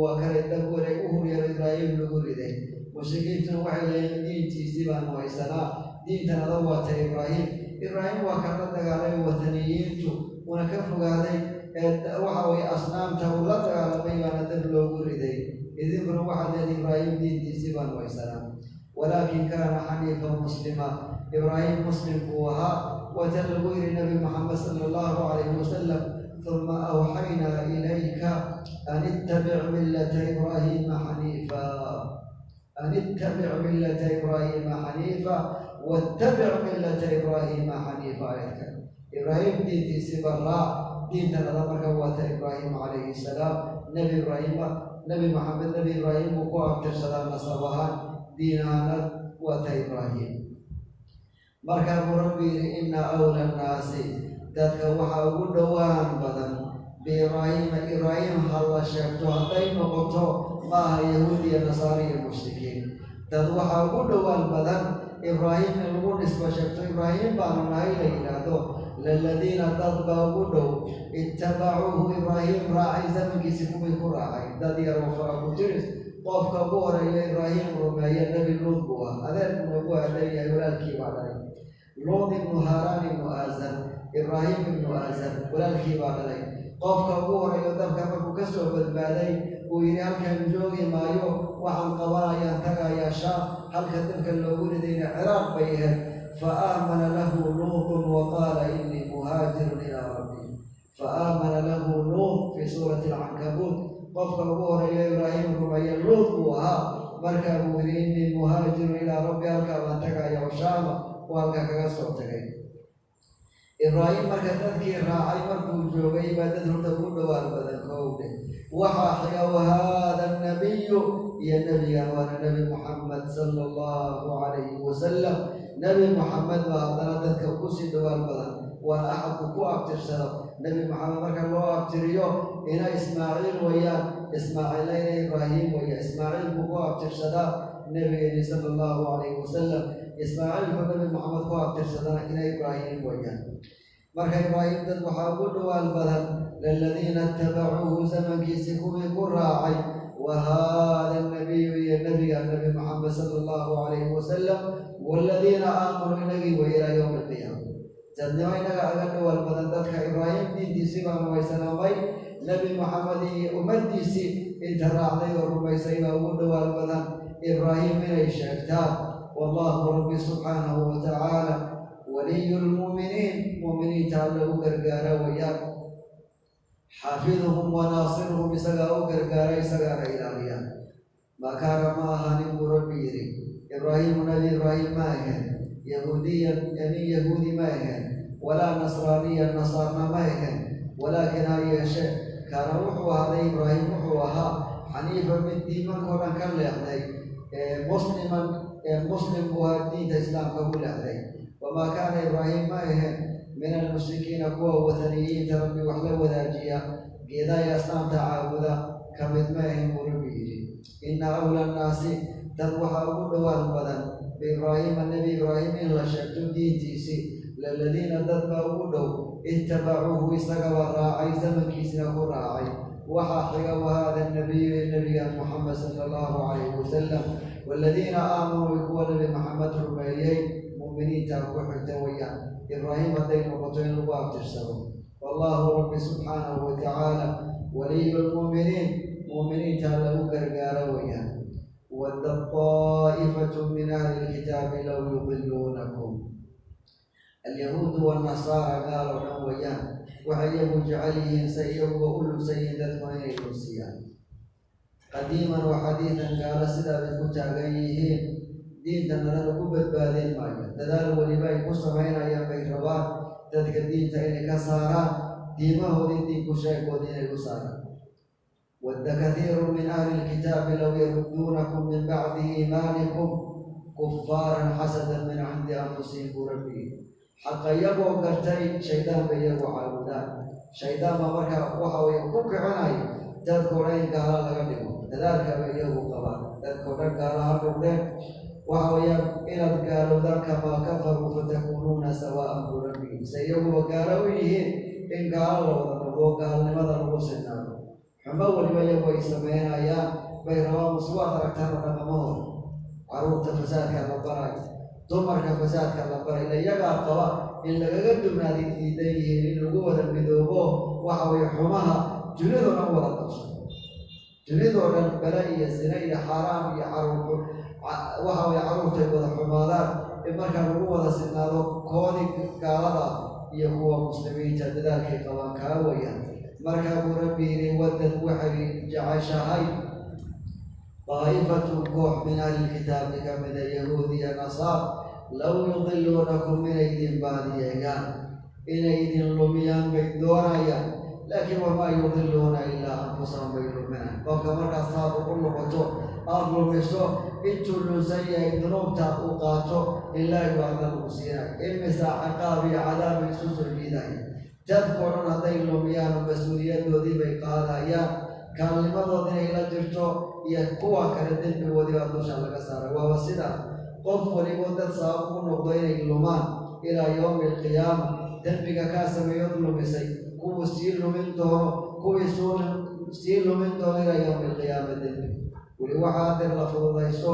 waa kale dab wareeg u huryeero Ibraahim lagu riday. Mushrikiintuna waxay leeyiin diintiisii baanu haysanaa, diintan adag waata Ibraahim. Ibraahim waa kan la dagaalay wataniyiintu, una ka fogaaday ee waxa weye asnaamta uu la dagaalamay baana dab loogu riday. Idinkuna waxaad leedahay Ibraahim diintiisii baanu haysanaa. "Walaakin kaana xaniifan muslima", Ibraahim muslim buu ahaa. Watan lagu yidhi Nabi Maxamed sala allahu calayhi wasalam: "Uma awxaynaa ilayka an ittabic millata Ibraahiima xaniifa, an ittabic millata Ibraahiima xaniifa, wattabic millata Ibraahiima xaniifa." Aayadka Ibraahim diintiisii barraac, diintan ada marka waata Ibraahim calayhi salaam. Nebi Ibraahima, Nebi Maxamed Nebi Ibraahim buu ku abtirsadaa nasab ahaan, diin ahaana waata Ibraahim. Markaa buu Rabbi yidhi: "Ina awla annaasi", dadka waxaa ugu dhowaan badan, "biibraahiima", Ibraahim ha la sheegto hadday noqoto, maaha Yahuud iyo Nasaari iyo mushrikiin. Dad waxaa ugu dhowaan badan Ibraahim in lagu nisbo sheegto, Ibraahim baanu nahay la yidhaahdo, "laladiina", dad baa ugu dhow, "ittabacuuhu", Ibraahim raacay, zamankiisi kuwii ku raacay, dad yaroo fara ku tiris. Qofka ugu horeeya Ibraahim rumeeya Nebi Luud buu ah. Adeerku noogu aadan yahay, walaalkii baa dhalay, Luud ibnu Haaraan ibnu Aazar, Ibraahim ibnu Aazar walaalkii baa dhalay. Qofka ugu horeeyo dabka markuu ka soo badbaaday uu yidhi: "Halkan joogi maayo, waxaan qabanayaan tagayaa Shaam." Halka dabka loogu ridayna Ciraaq bay ahayd. "Fa aamana lahu Luutun wa qaala innii muhaajirun ilaa rabbi." "Fa aamana lahu Luut" fii suurati Alcankabuut. Qofka ugu horeeyo Ibraahim rumeeye Luut buu ahaa. Markaa buu yidhi: "Innii muhaajirun ilaa rabbi", halkaa baan tagaya oo Shaama oo halkaa kaga soo tagay Ibraahim. Marka dadkii raacay markuu joogay baa dad horta ugu dhowaan badan koowdhe. Waxaa xiga "wahaada nabiyu", iyo nebigan, waana Nebi Muxamed sala allahu calayhi wasalam. Nebi Muxamed baa haddana dadka ugu sii dhowaan badan, waana axadku ku abtirsado. Nebi Maxamed marka loo abtiriyo ina Ismaaciil weeyaan, Ismaaciilna ina Ibraahim weeyaan. Ismaaciil buu ku abtirsadaa nabigeeni sala allahu calayhi wasalam. Ismaaciilku Nebi Maxamed ku abtirsadana ina Ibraahim weeyaan. Marka Ibraahim dad waxaa ugu dhowaan badan "laladiina itabacuuhu", zamankiisi kuwii ku raacay, "wahaada nabiyu", iyo nebiga Nebi Maxamed sala allahu calayhi wasalam, "waaladiina aamanuu", inagii way ilaa yowmi alqiyaama. Dadnimo inaga aga dhowaan badan dadka Ibraahim diintiisii baanu haysanaamay. Nebi Maxamed iyo ummaddiisii inta raacday oo rumaysay baa ugu dhowaan badan Ibraahim inay sheegtaan. "Wallahu", Rabbi subxaanahu wa tacaala, "waliyu lmu'miniin", mu'miniinta Alla u gargaara weeyaan, "xaafiduhum wa naasiruhum", isagaa u gargaara, isagaana ilaaliya. "Maa kaana", ma ahanin buu Rabbi yidhi, "Ibraahiimu", Nabi Ibraahim ma ahayn, "yahuudiyan", nin Yahuudi ma ahayn, "walaa nasraaniyan", nasaarna ma ahayn. "Walaakin", ha yeeshe, "kaana", wuxuu ahaaday Ibraahim, wuxuu ahaa "xaniifa", mid diimankoo dhan ka leexday, "musliman", muslim buu ahaa, diinta Islaamka ku leexday. "Wamaa kaana", Ibraahim ma ahayn, Min almushrikiina, kuwa wathaniyiinta Rabbi wax la wadaajiya, geedaha asnaamta caabuda ka mid ma ahin buu Rabbi yidhi. Inna awla annaasi, dad waxaa ugu dhowaan badan, biibraahiima, Nebi Ibraahim in la sheegto diintiisii, laladiina dad baa ugu dhow, itabacuuhu, isagaba raacay, zamankiisina ku raacay. Waxaa xiga wahaada nabiyu, nebiga Muxamed sala allahu calayhi wasalam, waladiina aamanuu, kuwa Nebi Maxamed rumeeyey, mu'miniinta ku xigta wayaan Ibraahim hadday noqoto in lagu abtirsado. Wallahu, Rabbi subxaanahu watacaala, waliyu lmu'miniin, mu'miniinta lagu gargaaro wayaan. Wadda taa'ifatu min ahli lkitaabi low yudiluunakum, alyahuudu waalnasaara, gaal oo dhan wayaan. Waxay iyagu jecel yihiin se iyaguba u lunsan yihiin dadkuna inay lunsiyaan. Qadiiman wa xadiidan gaalo sidaa bay ku taagan yihiin. Diinta nadana ku badbaadin maayo. Dadaal weliba ay ku samaynayaan bay rabaan dadka diinta inay ka saaraan, diimahoodii, diinku sheegoodi inay u saaraan. Wadda kathiiru min ahli lkitaabi low yarudduunakum min bacdi iimaanikum kufaaran xasadan min cindi anfusihim buu Rabbi yidhi. Xaqa iyagoo gartay, shaydaan bay iyagu caabudaan. Shaydaan baa marka waxa weye ku kicinaya dadkoo dhan in gaala laga dhigo. Dadaalka bay iyagu qabaan dadkoo dhan gaala ha noqdeen, waxa weeyaan inaad gaalowdaan. Kamaa kafaruu fatakuunuuna sawaa'an buu Rabbi yidhi. Se iyaguba gaalo u yihiin, in gaalo la wada noqdo, gaalnimada lagu sinaado. Xumo weliba iyagu ay sameynayaan bay rabaan. Muswaad aragtaan oo dhaqamahooda, caruurta fasaadka la barayo, dumarka fasaadka la baray, ila iyagaa qaba in lagaga dugnaaday diidan yihiin, in lagu wada midoobo. Waxa weye xumaha dunidoo dhan wada qabso, dunidoo dhan bale iyo zine iyo xaaraam iyo caruur, waxa weye caruurtay wada xumaadaan, in markaa lagu wada sinaado koodii gaalada iyo kuwa muslimiinta. Dadaalkay qabaan kaa wayaan. Markaa buu Rabbi yidhi: wadad, waxay jeceshahay, daa'ifatun, koox, min ahlilkitaabi ka mida, yahuud iyo nasaar, low yudiluunakum, inay idin baadiyeeyaan, inay idin lumiyaan bay doonayaan. Laakiin wamaa yudiluuna ilaa anfusahum bay luminaan. Qofka markaas saad ugu noqoto aada lumiso, intuu lunsan yahay dunuubta uu qaato ilaahi baa dan uu siinay. Imisa ciqaab iyo cadaab bay isu soo jiidaya. Dadkoo dhan hadday lumiyaan, mas-uuliyadoodii bay qaadayaan, kaalnimadood inay la jirto iyo kuwa kale dembigoodii baa dusha laga saaray. Waaba sidaa, qof waliboo dad sabab u noqdo inay lumaan, ilaa yowmi alqiyaama dembiga kaa sameeyood lumisay kuwuu sii lumin doono, kuwii sii lumin doono ilaa yowmi alqiyaama dembi weli. Waxaa hadeer la fududayso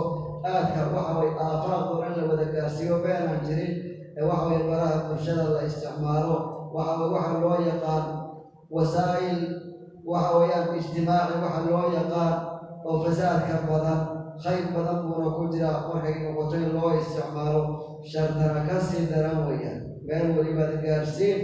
aadka waxa way aafaaqoo dhan la wada gaarsiiyo, beenaan jirin ee waxa way baraha bulshada la isticmaalo, waxa loo yaqaan wasaa'il, waxa weeyaan ijtimaaci waxa loo yaqaan oo fasaadka badan. Khayr badan buuna ku jiraa markay noqoto in loo isticmaalo, shartana ka sii daran weeyaan. Meel welibaad gaarsiin,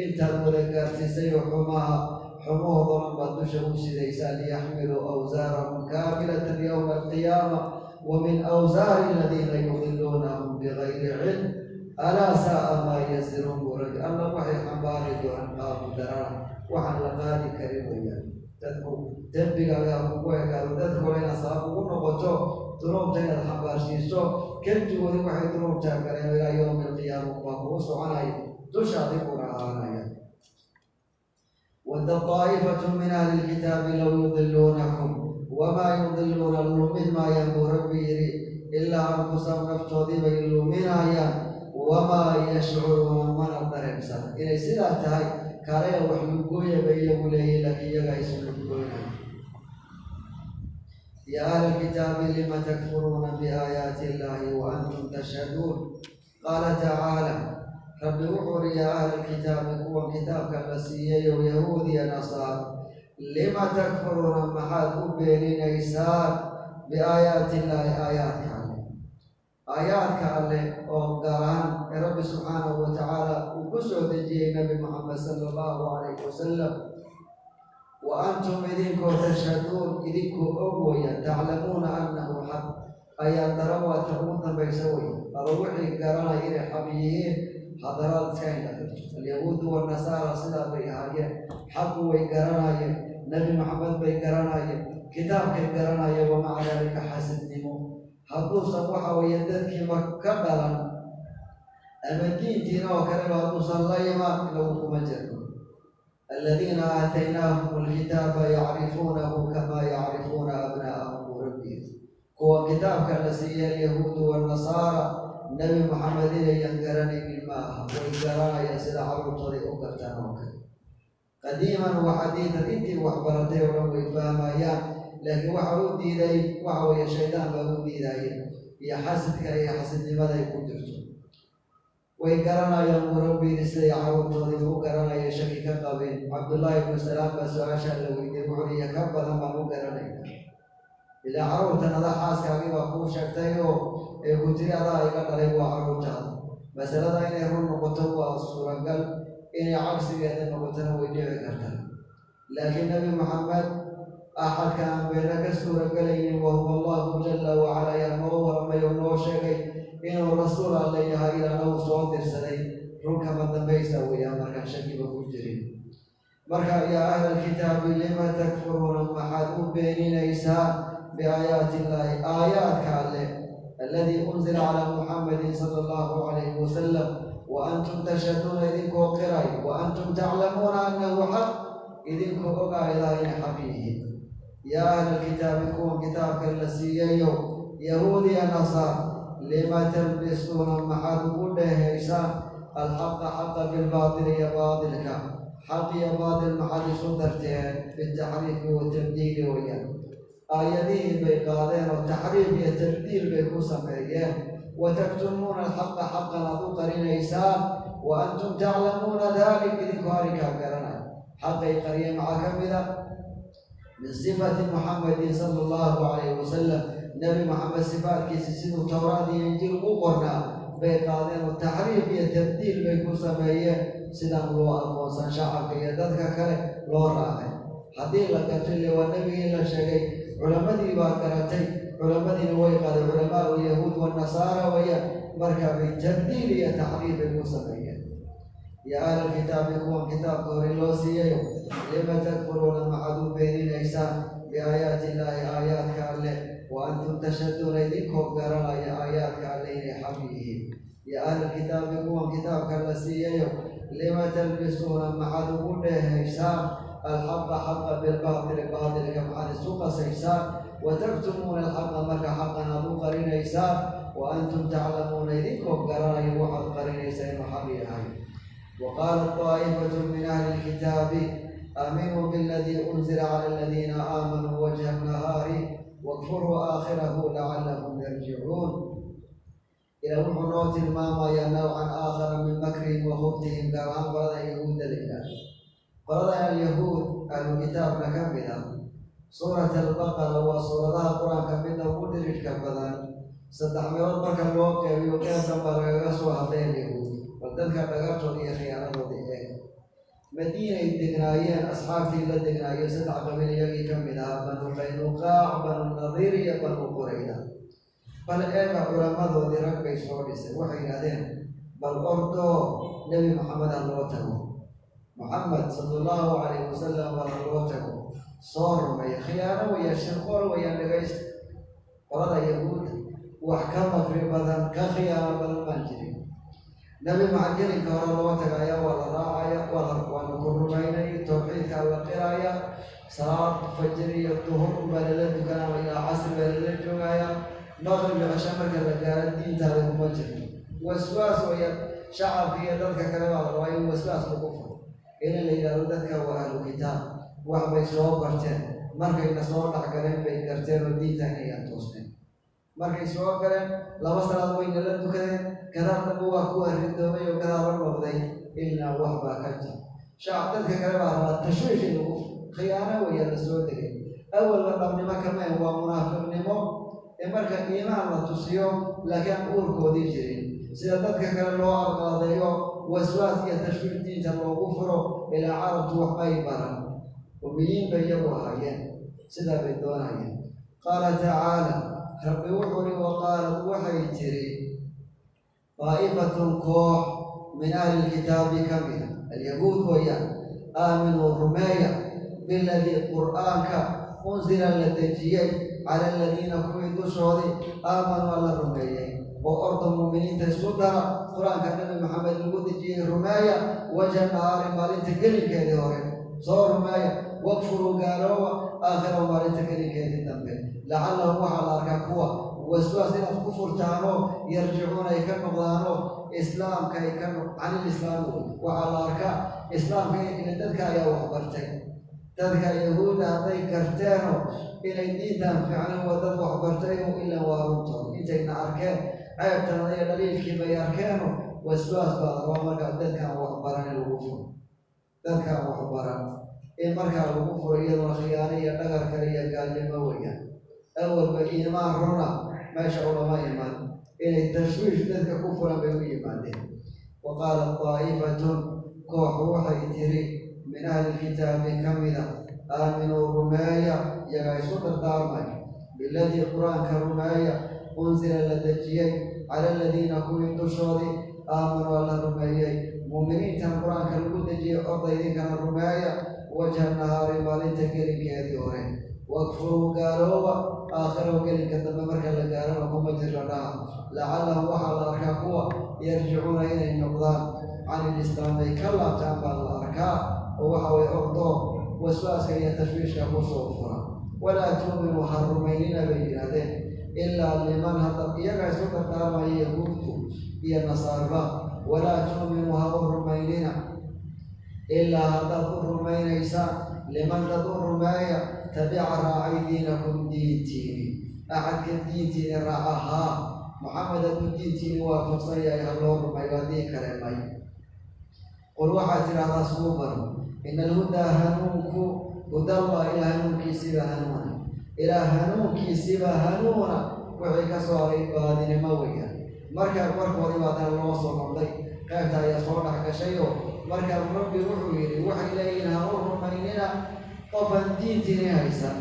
intaad wada gaarsiisay oo xumaha xumahooda dhan baad dusha u sidaysaa. Liyaxmiluu awsaarahum kaamilatan yowma alqiyaama wa min awsaari aladiina yudiluunahum bigayri cilm, alaa saa'a maa yasiruun buu Rabbi. Alla waxay xambaari doonaan qaabu darana, waxaan la qaadi karin weeyaan. Dadku dembigaagaa kugu ekaado, dadkuna inaad sabab ugu noqoto dunuubta inaad xambaarsiiso kenjigoodii waxay dunuubtaa galeen ilaa yowmi alqiyaama baa kugu soconaya, dusha adiguna ahaanaya. Wadda taa'ifatu min ahli lkitaabi low yudiluunakum wamaa yudiluuna, lumin maayaan buu Rabbi yidhi, ilaa anfusahum, naftoodii bay luminayaan. Wamaa yashcuruuna, mana dareemsana inay sidaa tahay. Kaalaya wax lugooya bay iyagu leeyihin, laakiin iyagaa isu lugooynaya. Yaa ahla alkitaabi lima takfuruuna biaayaati illahi wa antum tashhaduun? Qaala tacaala, Rabbi wuxuu uri: yaa ahla alkitaabi, kuwan kitaabka la siiyey oo yahuud iyo nasaar, lima takfuruuna, maxaad u beeninaysaan, biaayaati illaahi, aayaadka Alle, aayaadka Alle oo gaar ahaan ee Rabbi subxaanahu wa tacaala uu ku soo dejiyey Nabi Muxamed sala allahu calayhi wasalam, wa antum, idinkoo, tashhaduun, idinkoo og weeyaan, taclamuuna annahu xaq ayaa darawaadka ugu dambaysa weya. Aba wixii garanaya inay xaq yihiin, haddanaad iska indhatirto. Alyahuudu wanasaara sidaa bay ahaayeen. Xaqu way garanayeen, Nebi Maxamed bay garanayeen, kitaabkay garanayeen. Wamaca daalika xasidnimo hadduusan waxa weeye dadkiiba ka dhalan. Ama diintiina oo kaleba hadduusan la imaan, inagu kuma jirno. Aladiina aataynaahum alkitaaba yacrifuunahu kamaa yacrifuuna abnaa'ahum, buu Rabbi yiri. Kuwa kitaabka la siiyey, alyahuudu waannasaara, Nebi Maxamed inayan garanaynin ma aha, way garanayaan sida carruurtooday u gartaan oo kale. Qadiiman wa xadiidan, intii wax baratay oo dhan way fahmayaan, laakiin waxa u diiday waxa weeye shaydaan baa u diidaya iyo xasidka iyo xasidnimada ay ku jirto. Way garanayaan, buu Rabbi yidhi, siday carruurtoodii u garanaya shaki ka qabin. Cabdullaahi ibnu Salaam baa su-aashaa la weydiiyey, wuxuu iyo ka badan baan u garanayna ilaa carruurtan adaa xaaskaagii baa kuu sheegtay oo ee ku tiri adaa iga dhalay, waa carruurtaada. Masalada inay run noqoto waa suuragal, inay cagsigeeda noqotona way dhici kartaa. Laakiin Nebi Maxamed axadka aan beena ka suuragelaynin, wahuwa Allahu jalla wacala, ayaa noo waramay oo noo sheegay inuu rasuul Alle yahay, ilaana uu soo dirsaday. Runkama dambaysa weeyaan markaan shakiba ku jirin. Marka yaa ahla alkitaabi lima takfuruuna, maxaad u beeninaysaa, biaayaati illaahi, aayaadka Alle, alladii unzila calaa Muxamadin sala Allahu calayhi wasalam, wa antum tashhaduuna, idinkoo qiray, wa antum taclamuuna annahu xaq, idinkoo ogaayadaa inay xaq yihiin. Yaa ahla alkitaabi, kuwan kitaabka la siiyayo, yahuudiya nasaar, lima talbisuuna, maxaad ugu dheehaysaan, alxaqa xaqa, bilbaatili iyo baatilka? Xaq iyo baatil maxaad isu darteen? Bitaxriifi watabdiili weyaan. Aayadihii bay qaadeen oo taxriif iyo tabdiil bay ku sameeyeen. Wa taktumuuna alxaqa, xaqan aad u qarinaysaan, wa antum taclamuuna dalik, idinkoo arrinkaa garanay. Xaqay qariyeen maxaa ka mid a? Min sifati Muxamadin sala Allahu calayhi wasalam, Nebi Maxamed sifaadkiisi siduu Towraad iyo Injiil ugu qornaa bay qaadeen oo taxriif iyo tabdiil bay ku sameeyeen, sidaan loo aqoonsan shacabka iyo dadka kale loo raacay. Haddii la garto, ile waa nebigii la sheegay, culammadii baa garatay, culammadiina way qaaday, culamaau yahuud wanasaara wayaan. Marka bay tabdiil iyo taxriif bay ku sameeyeen. Yaa ahlalkitaabi, kuwan kitaabka hore loo siiyayo, lima takfuruuna, maxaad u beeninaysaan, biaayaati illaahi, aayaadka Alleh, wa antum tashhaduuna, idinkoo garanaya aayaadka Alleh inay xaq yihiin. Yaa ahlalkitaabi, kuwan kitaabka la siiyayo, lima talbisuuna, maxaad ugu dheehaysaan, alxaqa xaqa, bilbaatili baatilka maxaad isu qasaysaan, wa taktumuuna alxaqa, marka xaqan aad u qarinaysaan, wa antum taclamuuna, idinkoo garanaya waxaad qarinaysaa inuu xaq yahay. Wa qaalat taa'ifatu min ahli lkitaabi aaminuu biladii unzila cala aladiina aamanuu wajha nahaari wakfuruu aakhirahu lacallahum yarjicuun. Ilaa wuxuu noo tilmaamayaa nawcan aakhara min makrihim wa khubtihim, gaar ahaan qolada yahuudda la yidhaahdo, qolada alyahuud, ahlu kitaabna ka mid ah. Suurat Albaqara waa suuradaha Qur-aanka midna ugu dhirirka badan. Saddex meelood marka loo qeybiyo, qeybtan baa lagaga soo hadlay alyahuud. Bal dadka dhagartooda iyo khiyaanadooda eeg. Madiinay degnaayeen, asxaabtii la degnaayo saddex qabiil iyagii ka mid ahaa: Banu Qaynuqaac, Banu Nadiir iyo Banu Qurayda. Bal eega culamadoodii, rag bay soo dhisay. Waxay yidhahdeen, bal ordoo Nebi Maxamed ha loo tago, Muxamed sala Allahu calayhi wasalam bal ha loo tago, soo rumeeya. Khiyaano weya, shirqool wayaan. Dhegaysta, qolada yahuudda wax ka makri badan, ka khiyaano badan baan jirin. Nebi Maxamed gelinka hore loo tagaya, waa la raacaya, waanu ku rumaynay, tawxiidkaa la qiraya, salaad fajr iyo duhur baa lala dukanaa, ilaa casri baa lala joogaya, maqrib iyo cisho marka la gaaro diintaada kuma jirto. Waswaas waya, shacabka iyo dadka kale baa la rabaa in waswaas lagu furo, in la yidhahdo dadka waa ahlu kitaab, wax bay soo barteen, markayna soo dhexgaleen bay garteen oo diinta inayaan toosneen. Markay soo galeen laba salaad wayna la dukadeen, gadaal dambe waa kuwa ridoobay oo gadaal la noqday, ilaa wax baa ka jira. Shacab dadka kale baa rabaa tashwiish in lagu furo. Khiyaano waya la soo degay, awalba dhabnimo kamayn, waa munaafiqnimo. Ee marka iimaan la tusiyo laakiin aan uurkoodii jirin, sida dadka kale loo arqaadeeyo, waswaas iyo tashwiish diinta loogu furo. Ilaa carabtu waxbay baran, umiyiin bay iyagu ahaayeen, sidaa bay doonayeen. Qaala tacaala, Rabbi wuxuu uri, waqaalad waxay tiri, daa'ifatun koox, min ahli lkitaabi ka mida, alyahuud weeyaan, aaminuu rumeeya, biladii qur'aanka, unsila la dejiyey, cala aladiina kuwii dushoodii, aamanuu alla rumeeyey, Oo orda, muuminiinta isu dara, Qur-aanka Nabi Maxamed lagu dejiyey rumeeya, wajha nahaari, maalinta gelinkeedii hore soo rumeeya, wakfuruu, gaalooba, aakhira, maalinta gelinkeedii dambe. Lacallahum, waxaa la arkaa kuwa waswaas inaad ku furtaano, yarjicuuna, ay ka noqdaano islaamka, ay ka canilislaami wey. Waxaa la arkaa islaamka in dadka ayaa waxbartay. Dadka Yahuudda hadday garteeno inay diintan fiicnan, waa dad waxbartay oo ilaa waa runtood intayna arkeen ceebtan iyo dhaliilkii bay arkeeno. Waswaas baa rabaa markaa dadkaan waxbaran in lagu furo, dadkaan waxbaran in markaa lagu furo, iyadoo khiyaano iyo dhagar kale iyo gaalnimo weeyaan. Awalba iimaan runa meesha ulama iman, inay tashwiish dadka ku furan bay u yimaadeen. Wa qaalat daa'ifatun, koox waxay tiri, min ahli lkitaabi ka mida: aaminuu, rumeeya, iyagaa isu dardaarmay, biladii, Qur-aanka rumeeya, unsila, la dejiyey, cala aladiina, kuwii dushoodii, aamanuu, alla rumeeyey. Muuminiintan Qur-aanka lagu dejiyey, orda idinkana rumeeya, wajha nahaari, maalinta gelinkeedii hore, wakfuruu, gaalooba, aakhirahu, gelinka dambe marka la gaarana kuma jirla dhaha. Lacallahum, waxaa la arkaa kuwa, yarjicuuna, inay noqdaan, can ilislaam ay ka laabtaan baa la arkaa, oo waxa weye ordoo waswaaska iyo tashwiishka kusoo fura. Walaa tuuminuu, ha rumaynina bay yidhaahdeen, ilaa liman, hadda iyagaa isu dardaarmaya Yahuudku iyo Nasaarba. Walaa tuuminuu, ha u rumaynina, ilaa haddaad u rumaynaysaan, liman, dad u rumeeya, tabica, raacay, diinakum, diintiini. Axadka diintiini raaca, haa, Maxamed hadduu diintiini waafaqsan yahay ha loo rumeeyo, haddii kale may. Qul, waxaad tidhahdaa suuban: ina alhudaa, hanuunku, hudallah, ilaa hanuunkiisiiba hanuuna, ilaa hanuunkiisiiba hanuuna, wixii ka soo haray baadinimo weeyaan. Marka warkoodii baa dana loo soo noqday, qaybta ayaa soo dhex gashayoo marka Rabbi wuxuu yidhi: waxay leeyihiin ha u rumaynina qofaan diintiini haysan.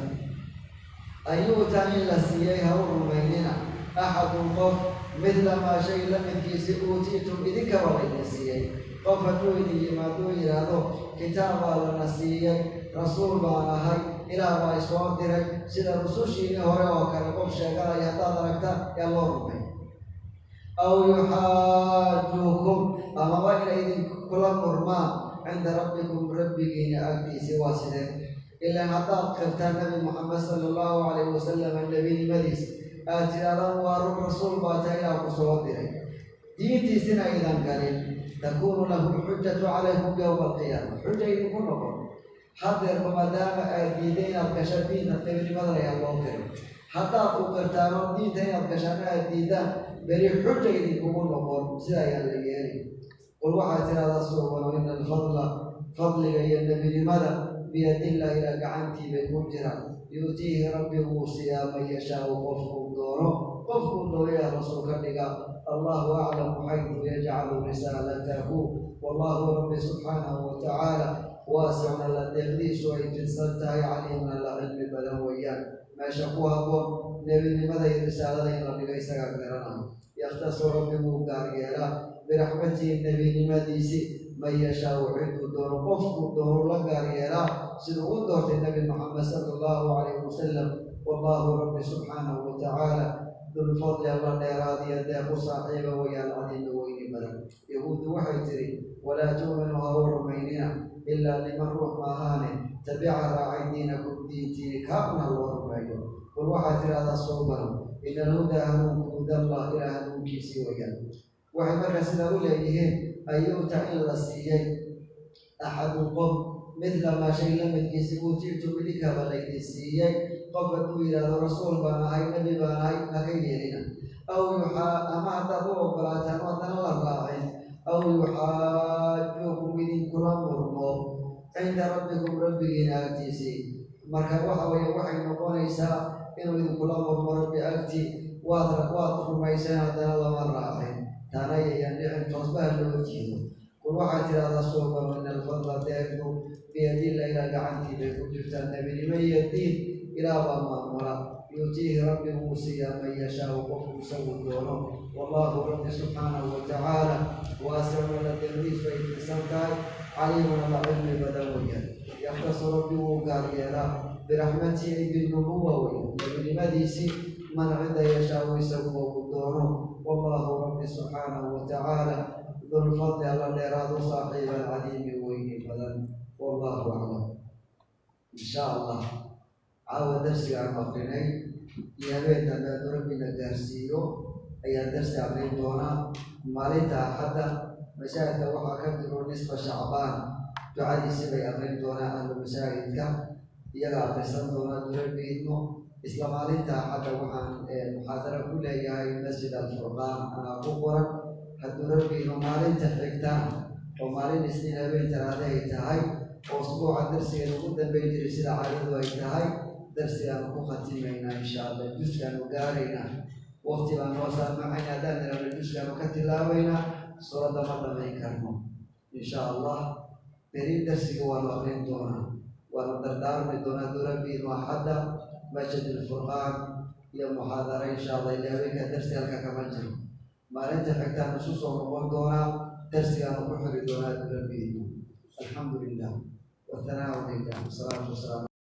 Ayuuta, in la siiyey ha u rumaynina, axadun, qof, midla maa, shay la midkiisi, uutiitum, idinkaba laydin siiyey. Qof hadduu idin yimaaduu yidhaahdo: kitaab baa lana siiyey, rasuul baan ahay, Ilaah baa isoo diray, sida rusushiinii hore oo kale, qof sheeganaya haddaad aragtaan, yaa loo rumay. Aw yuxaajuukum, amaba inay idinkula murmaan, cinda rabbikum, rabbigiina agtiisi. Waa sidee? Ilaan haddaad qirtaan Nabi Muxamed sala allahu calayhi wasalam nebinimadiisa, aad tidhahdaan: waa run, rasuul baa tahay, Ilaah ku soo diray, diintiisina aydan galin, takuunu lahu lxujatu calaykum yowma alqiyaama, xuja idinku noqon. Hadeerba maadaama aad diiday inaad gashaan diinta nebinimadan ayaa loo qiray, haddaad u qirtaano diinta inaad gashaan aad diidaan, beri xuja idinkugu noqon. Sida ayaa la yeeli. Qul, waxaad tidhahdaa suubano: ina alfadla, fadliga iyo nebinimada, biyadillah, ilaa gacantii bay ku jiraan. Yu'tiihi, Rabbi wuu siiyaa, man yashaau, qofkuu doono. Qofkuu doono ilaah rasuul ka dhiga. Allahu aclamu xaytu yajcalu risaalatahu. Wallahu, Rabbi subxaanahu watacaala, waasicun, alla deeqdiisu ay fidsan tahay, caliimun, alla cilmi badan weeyaan. Meesha ku habboon nebinimada iyo risaalada in la dhigo isagaa garanayo. Yakhtasu, Rabbi wuu gaar yeelaa, biraxmatihi, nebinimadiisi, man yashaau, ciduu doono. Qofkuu doono la gaar yeelaa, siduu u doortay Nabi Maxamed sala allahu calayhi wasalam. Wallahu, Rabbi subxaanahu watacaala, dulfadli, alla dheeraadiya deeq u saaxiiba wayaan, cadiima, weyni badan. Yahuuddu waxay tiri: walaa tu'minu, ha u rumaynina, ilaa liman, ruux maahaane, tabica, raacay, diinakum, diintiini, kaabna loo rumeeyo. Qul, waxaad tidhahdaa suubano: ina alhudaa, hanuunku, hudallah, ilaa hanuunkiisii wayaan. Waxay markaa sidaa u leeyihiin: ayuuta, in la siiyey, axadun, qof, midla maa, shay la midkiisi, uutiitum, idinkaba laydin siiyey. Qof hadduu yidhaahdo: rasuul baan ahay, nebi baan ahay, haka yeelina. Aw yuxaa, ama haddaad u ogolaataan oo haddana la raacin, aw yuxaajuukum, idinkula murmo, cinda rabbikum, rabbigiina agtiisii. Marka waxa weeye waxay noqonaysaa inuu idinkula murmo Rabbi agtii: waad rumayseen, haddana lama raacin. Taana yayaan dhicin, toosbaha loo jiido. Qul, waxaad tidhahdaa suubano: ina alfadla, deeqdu, biyadillah, ilaa gacantii bay ku jirtaa. Nebinimo iyo diin Ilaah baa maamula. Yu'tiihi, Rabbi wuu siiyaa, man yashaau, qofku isagu doono. Wallahu, Rabbi subxaanahu watacaala, waasicun, alla deeqdiisu ay fidsan tahay, caliimun, alla cilmi badan weeyaan. Yakhtasu, Rabbi wuu gaar yeelaa, biraxmatihi, ay bilnubuwa weeyaan, nebinimadiisii. Man cidda yashaau isaguba uu doono. Wallahu rabbi subxaanahu watacaala dulfadli, alla dheeraadu saaxiiba, alcadiimi, weyni badan. Wallahu aclam. Insha Allah caawa darsiga aan aqrinay iyo habeen dambe hadduu rabbina gaarsiiyo ayaan darsi aqrin doonaa. Maalinta Axadda masaajidka waxaa ka jiro nisfa Shacbaan, ducadiisi bay aqrin doonaa ahlu masaajidka, iyaga aqrisan doonaa hadduu Rabbi idmo. Isla maalinta Axadda waxaan muxaadaro ku leeyahay Masjid Alfurqaan, anaa ku qoran hadduu Rabbi idmo. Maalinta xigta oo maalin Isniin, habeen Talaade ay tahay, oo usbuuca darsigeena ugu dambeyn jiray sida caadadu ay tahay, darsigaanu ku khatimaynaa insha Allah. Juskaanu gaaraynaa, waqti baan noo saamaxayna. Haddaan nirahno juskaanu ka tilaabaynaa, suuradda ma dhamayn karno insha Allah. Beri darsiga waanu aqrin doonaa, waanu dardaarmi doonaa hadduu Rabbi idmo. Axadda Masjid Alfurqaan iyo muxaadara insha Allah. Ila habeenka darsi halka kama jiro. Maalinta xigtaan isu soo noqon doonaa, darsigaanu ku xiri doonaa hadduu Rabbi idmo. Alxamdu lilah, والثناء لله، والصلاة والسلام.